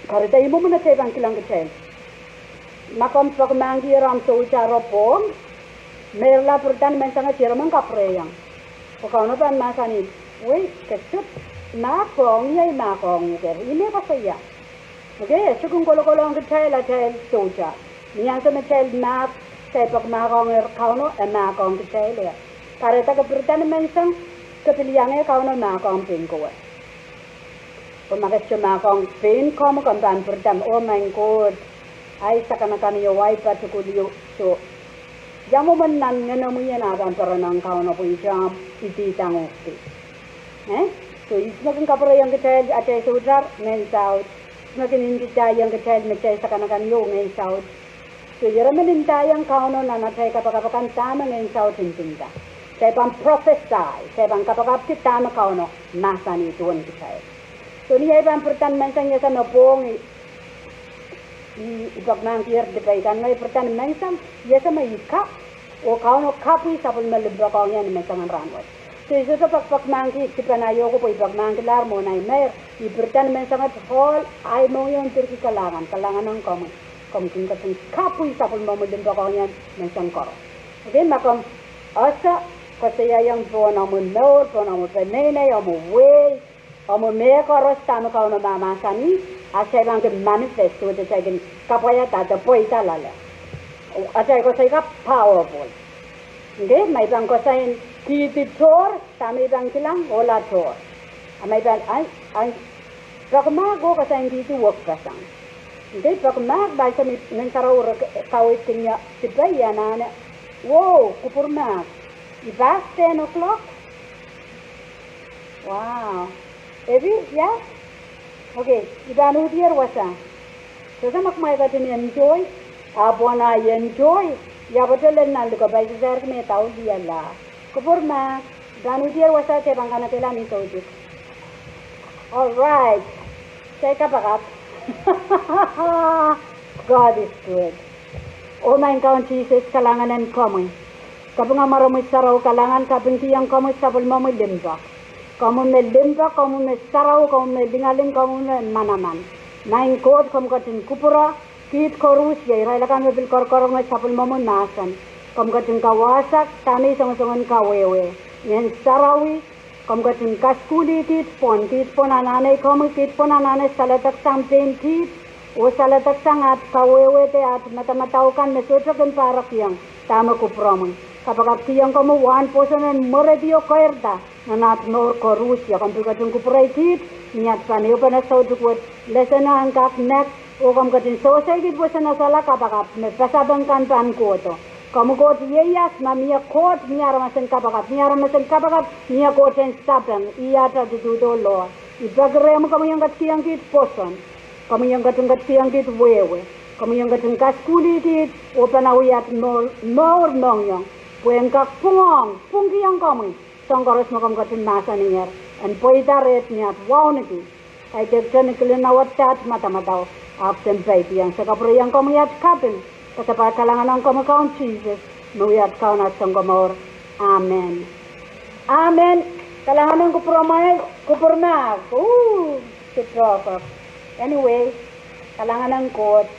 Kahrehda ih mwomwen atail pahn kilang kitail. Ma komw peki mahkki ahmw sohte kin pwong, meirla pirida ni menseng, iermen kapwurehiong. Pwe Kauno pahn mahsanih, wei, ke sohte mahkohng, ia I mahkohng uhk, I men koasoia. Okay, e sohte kin kolokolohng kitail atail sohte. Ni ansou me kitail mahk, kitail peki mahkohng Kauno, e mahkohng kitail. Kahrehda ke pirida ni menseng, ke pil iang Kauno mahkohng pein kowe. Pwe ma ke sohte mahkohng pein komwi, komw pahn pirida, oh maing Koht, ahi sakanakan ieu, ahi patikul ieu, so ia mwomwen nan ngenomwi en ah pahn perenong Kauno pwe ihte omw ididang uhk. Eh? So ihs me kin kapwurehiong kitail atail sohte ngehn saut? Ihs me kin ndidaiong kitail me kitail sakanakan ieu ngehn saut? So iermen ndaiong Kauno nan atail kapakap akan dahme ngehn saut ndinda. Kitail pahn prophesy, kitail pahn kapakapki dahme Kauno mahsanih duwen kitail. So ni ei pahn pirida ni menseng, I ese me pwong, I, I peki mahkkier dipei kan, ngehi pirida ni menseng, I ese me I kapw, oh Kauno kapwi sapwellime limpoak ong ie ni mensengen rahnwet. So I sohte pekipek mahkki dipen ahi uhk pwe I peki mahkkilahr mwohn ahi meir. I pirida ni menseng et, ohl ahi mohngiong, dirki kalahngan, kalahngan ong komwi. Komw kin ketin kapwi sapwellimomwi limpoak ong ie ni menseng koaros. Okay, ma komw ese, koasoiaiong pohn omwi mour, pohn omwi peneinei, omwi wehi, omwi mehkoaros, dahme Kauno mahmahsanih, a kitail pahn kin manifest, oh kitail kin kapwaiada de pweida loale. Atail koasoi ka powerful. Okay, ma I pahn koasoi en kihdi tohr, dahme I pahn kilang, ohla tohr. A ma I pahn, ai, ai, peki mahk oh koasoi en kihdi wekpeseng. Okay, peki mahk, ma I soh me Ngehn Sarawi re kaweidkin ie dipei, I anahne, wow, kupwur mahk. I pass ten o'clock? Wow. Epi, ia? Okay, I pahn uhdier wasa. Sohte ma kumwail ketin enjoy, a pwon ahi enjoy, ia patoh lel nan likou, pai sohte sair me dau liala. Kupwur mahk, I pahn uhdier wasa, kitail pahn kanekehla ni soutik. All right. Kitail kapakap. God is good. Oh maing Kaun Sises, kalahngan en komwi. Kaping mwaromwi sarawi, kalahngan, kapingkihong komwi sapwellimomwi limpoak. Komwi me limpoak, komwi me sarawi, komwi me lingaling, komwi me manaman. Maing Koht, komw ketin kupwure kiht koaros, ia irail akan me pil korokoronge sapwellimomwi mahsen. Komw ketin kawasa dahme I songosong en kawehwe. Ngehn Sarawi, komw ketin kasukuhlih kiht pwon, kiht pwon anahne komwi, kiht pwon anahne saledeksang pein kiht, oh saledeksang aht kawehwe de aht madamadau kan me sohte kin pahrekiong dahme kupwuromwi. Kapakapkihong komwi wahn pwoson en mwerehdi oh keirda nan aht mour koaros, ia komw pil ketin kupwurei kiht ni aht pahn ehupene soutik wet, lesson en kak nek, oh komw ketin sewesei kiht pwoson esehla kapakap me pasapeng kan pahn kohdo. Komwi Koht ieias, ma mie Koht, mie aramasen kapakap, mie aramasen kapakap, mie Koht en sapeng, ih aht attitude oh lohr. I peki rehmwi, komwi ong ketikihong kiht pwoson. Komwi ong ketin ketikihong kiht wehwe. Komwi ong ketin kasukuhlih kiht oh panawih aht mour, mour mohngiong, pwe en kak pwungong, pwungkihong komwi soahng koaros me komw ketin mahsaniher, en pweida reht ni aht wauneki. Kaidehkte ni kilin awedada aht madamadau, ahpw sen peidi ong, se kapwureiong komwi aht kaping, kasapahl kalahngan ong komwi Kaun Sises, me wia aht Kaun, aht Sounkomour. Amen. Amen. Kalahngan ong kupwuromwail, kupwur mahk. Ooh, se tohkok. Anyway, kalahngan ong Koht.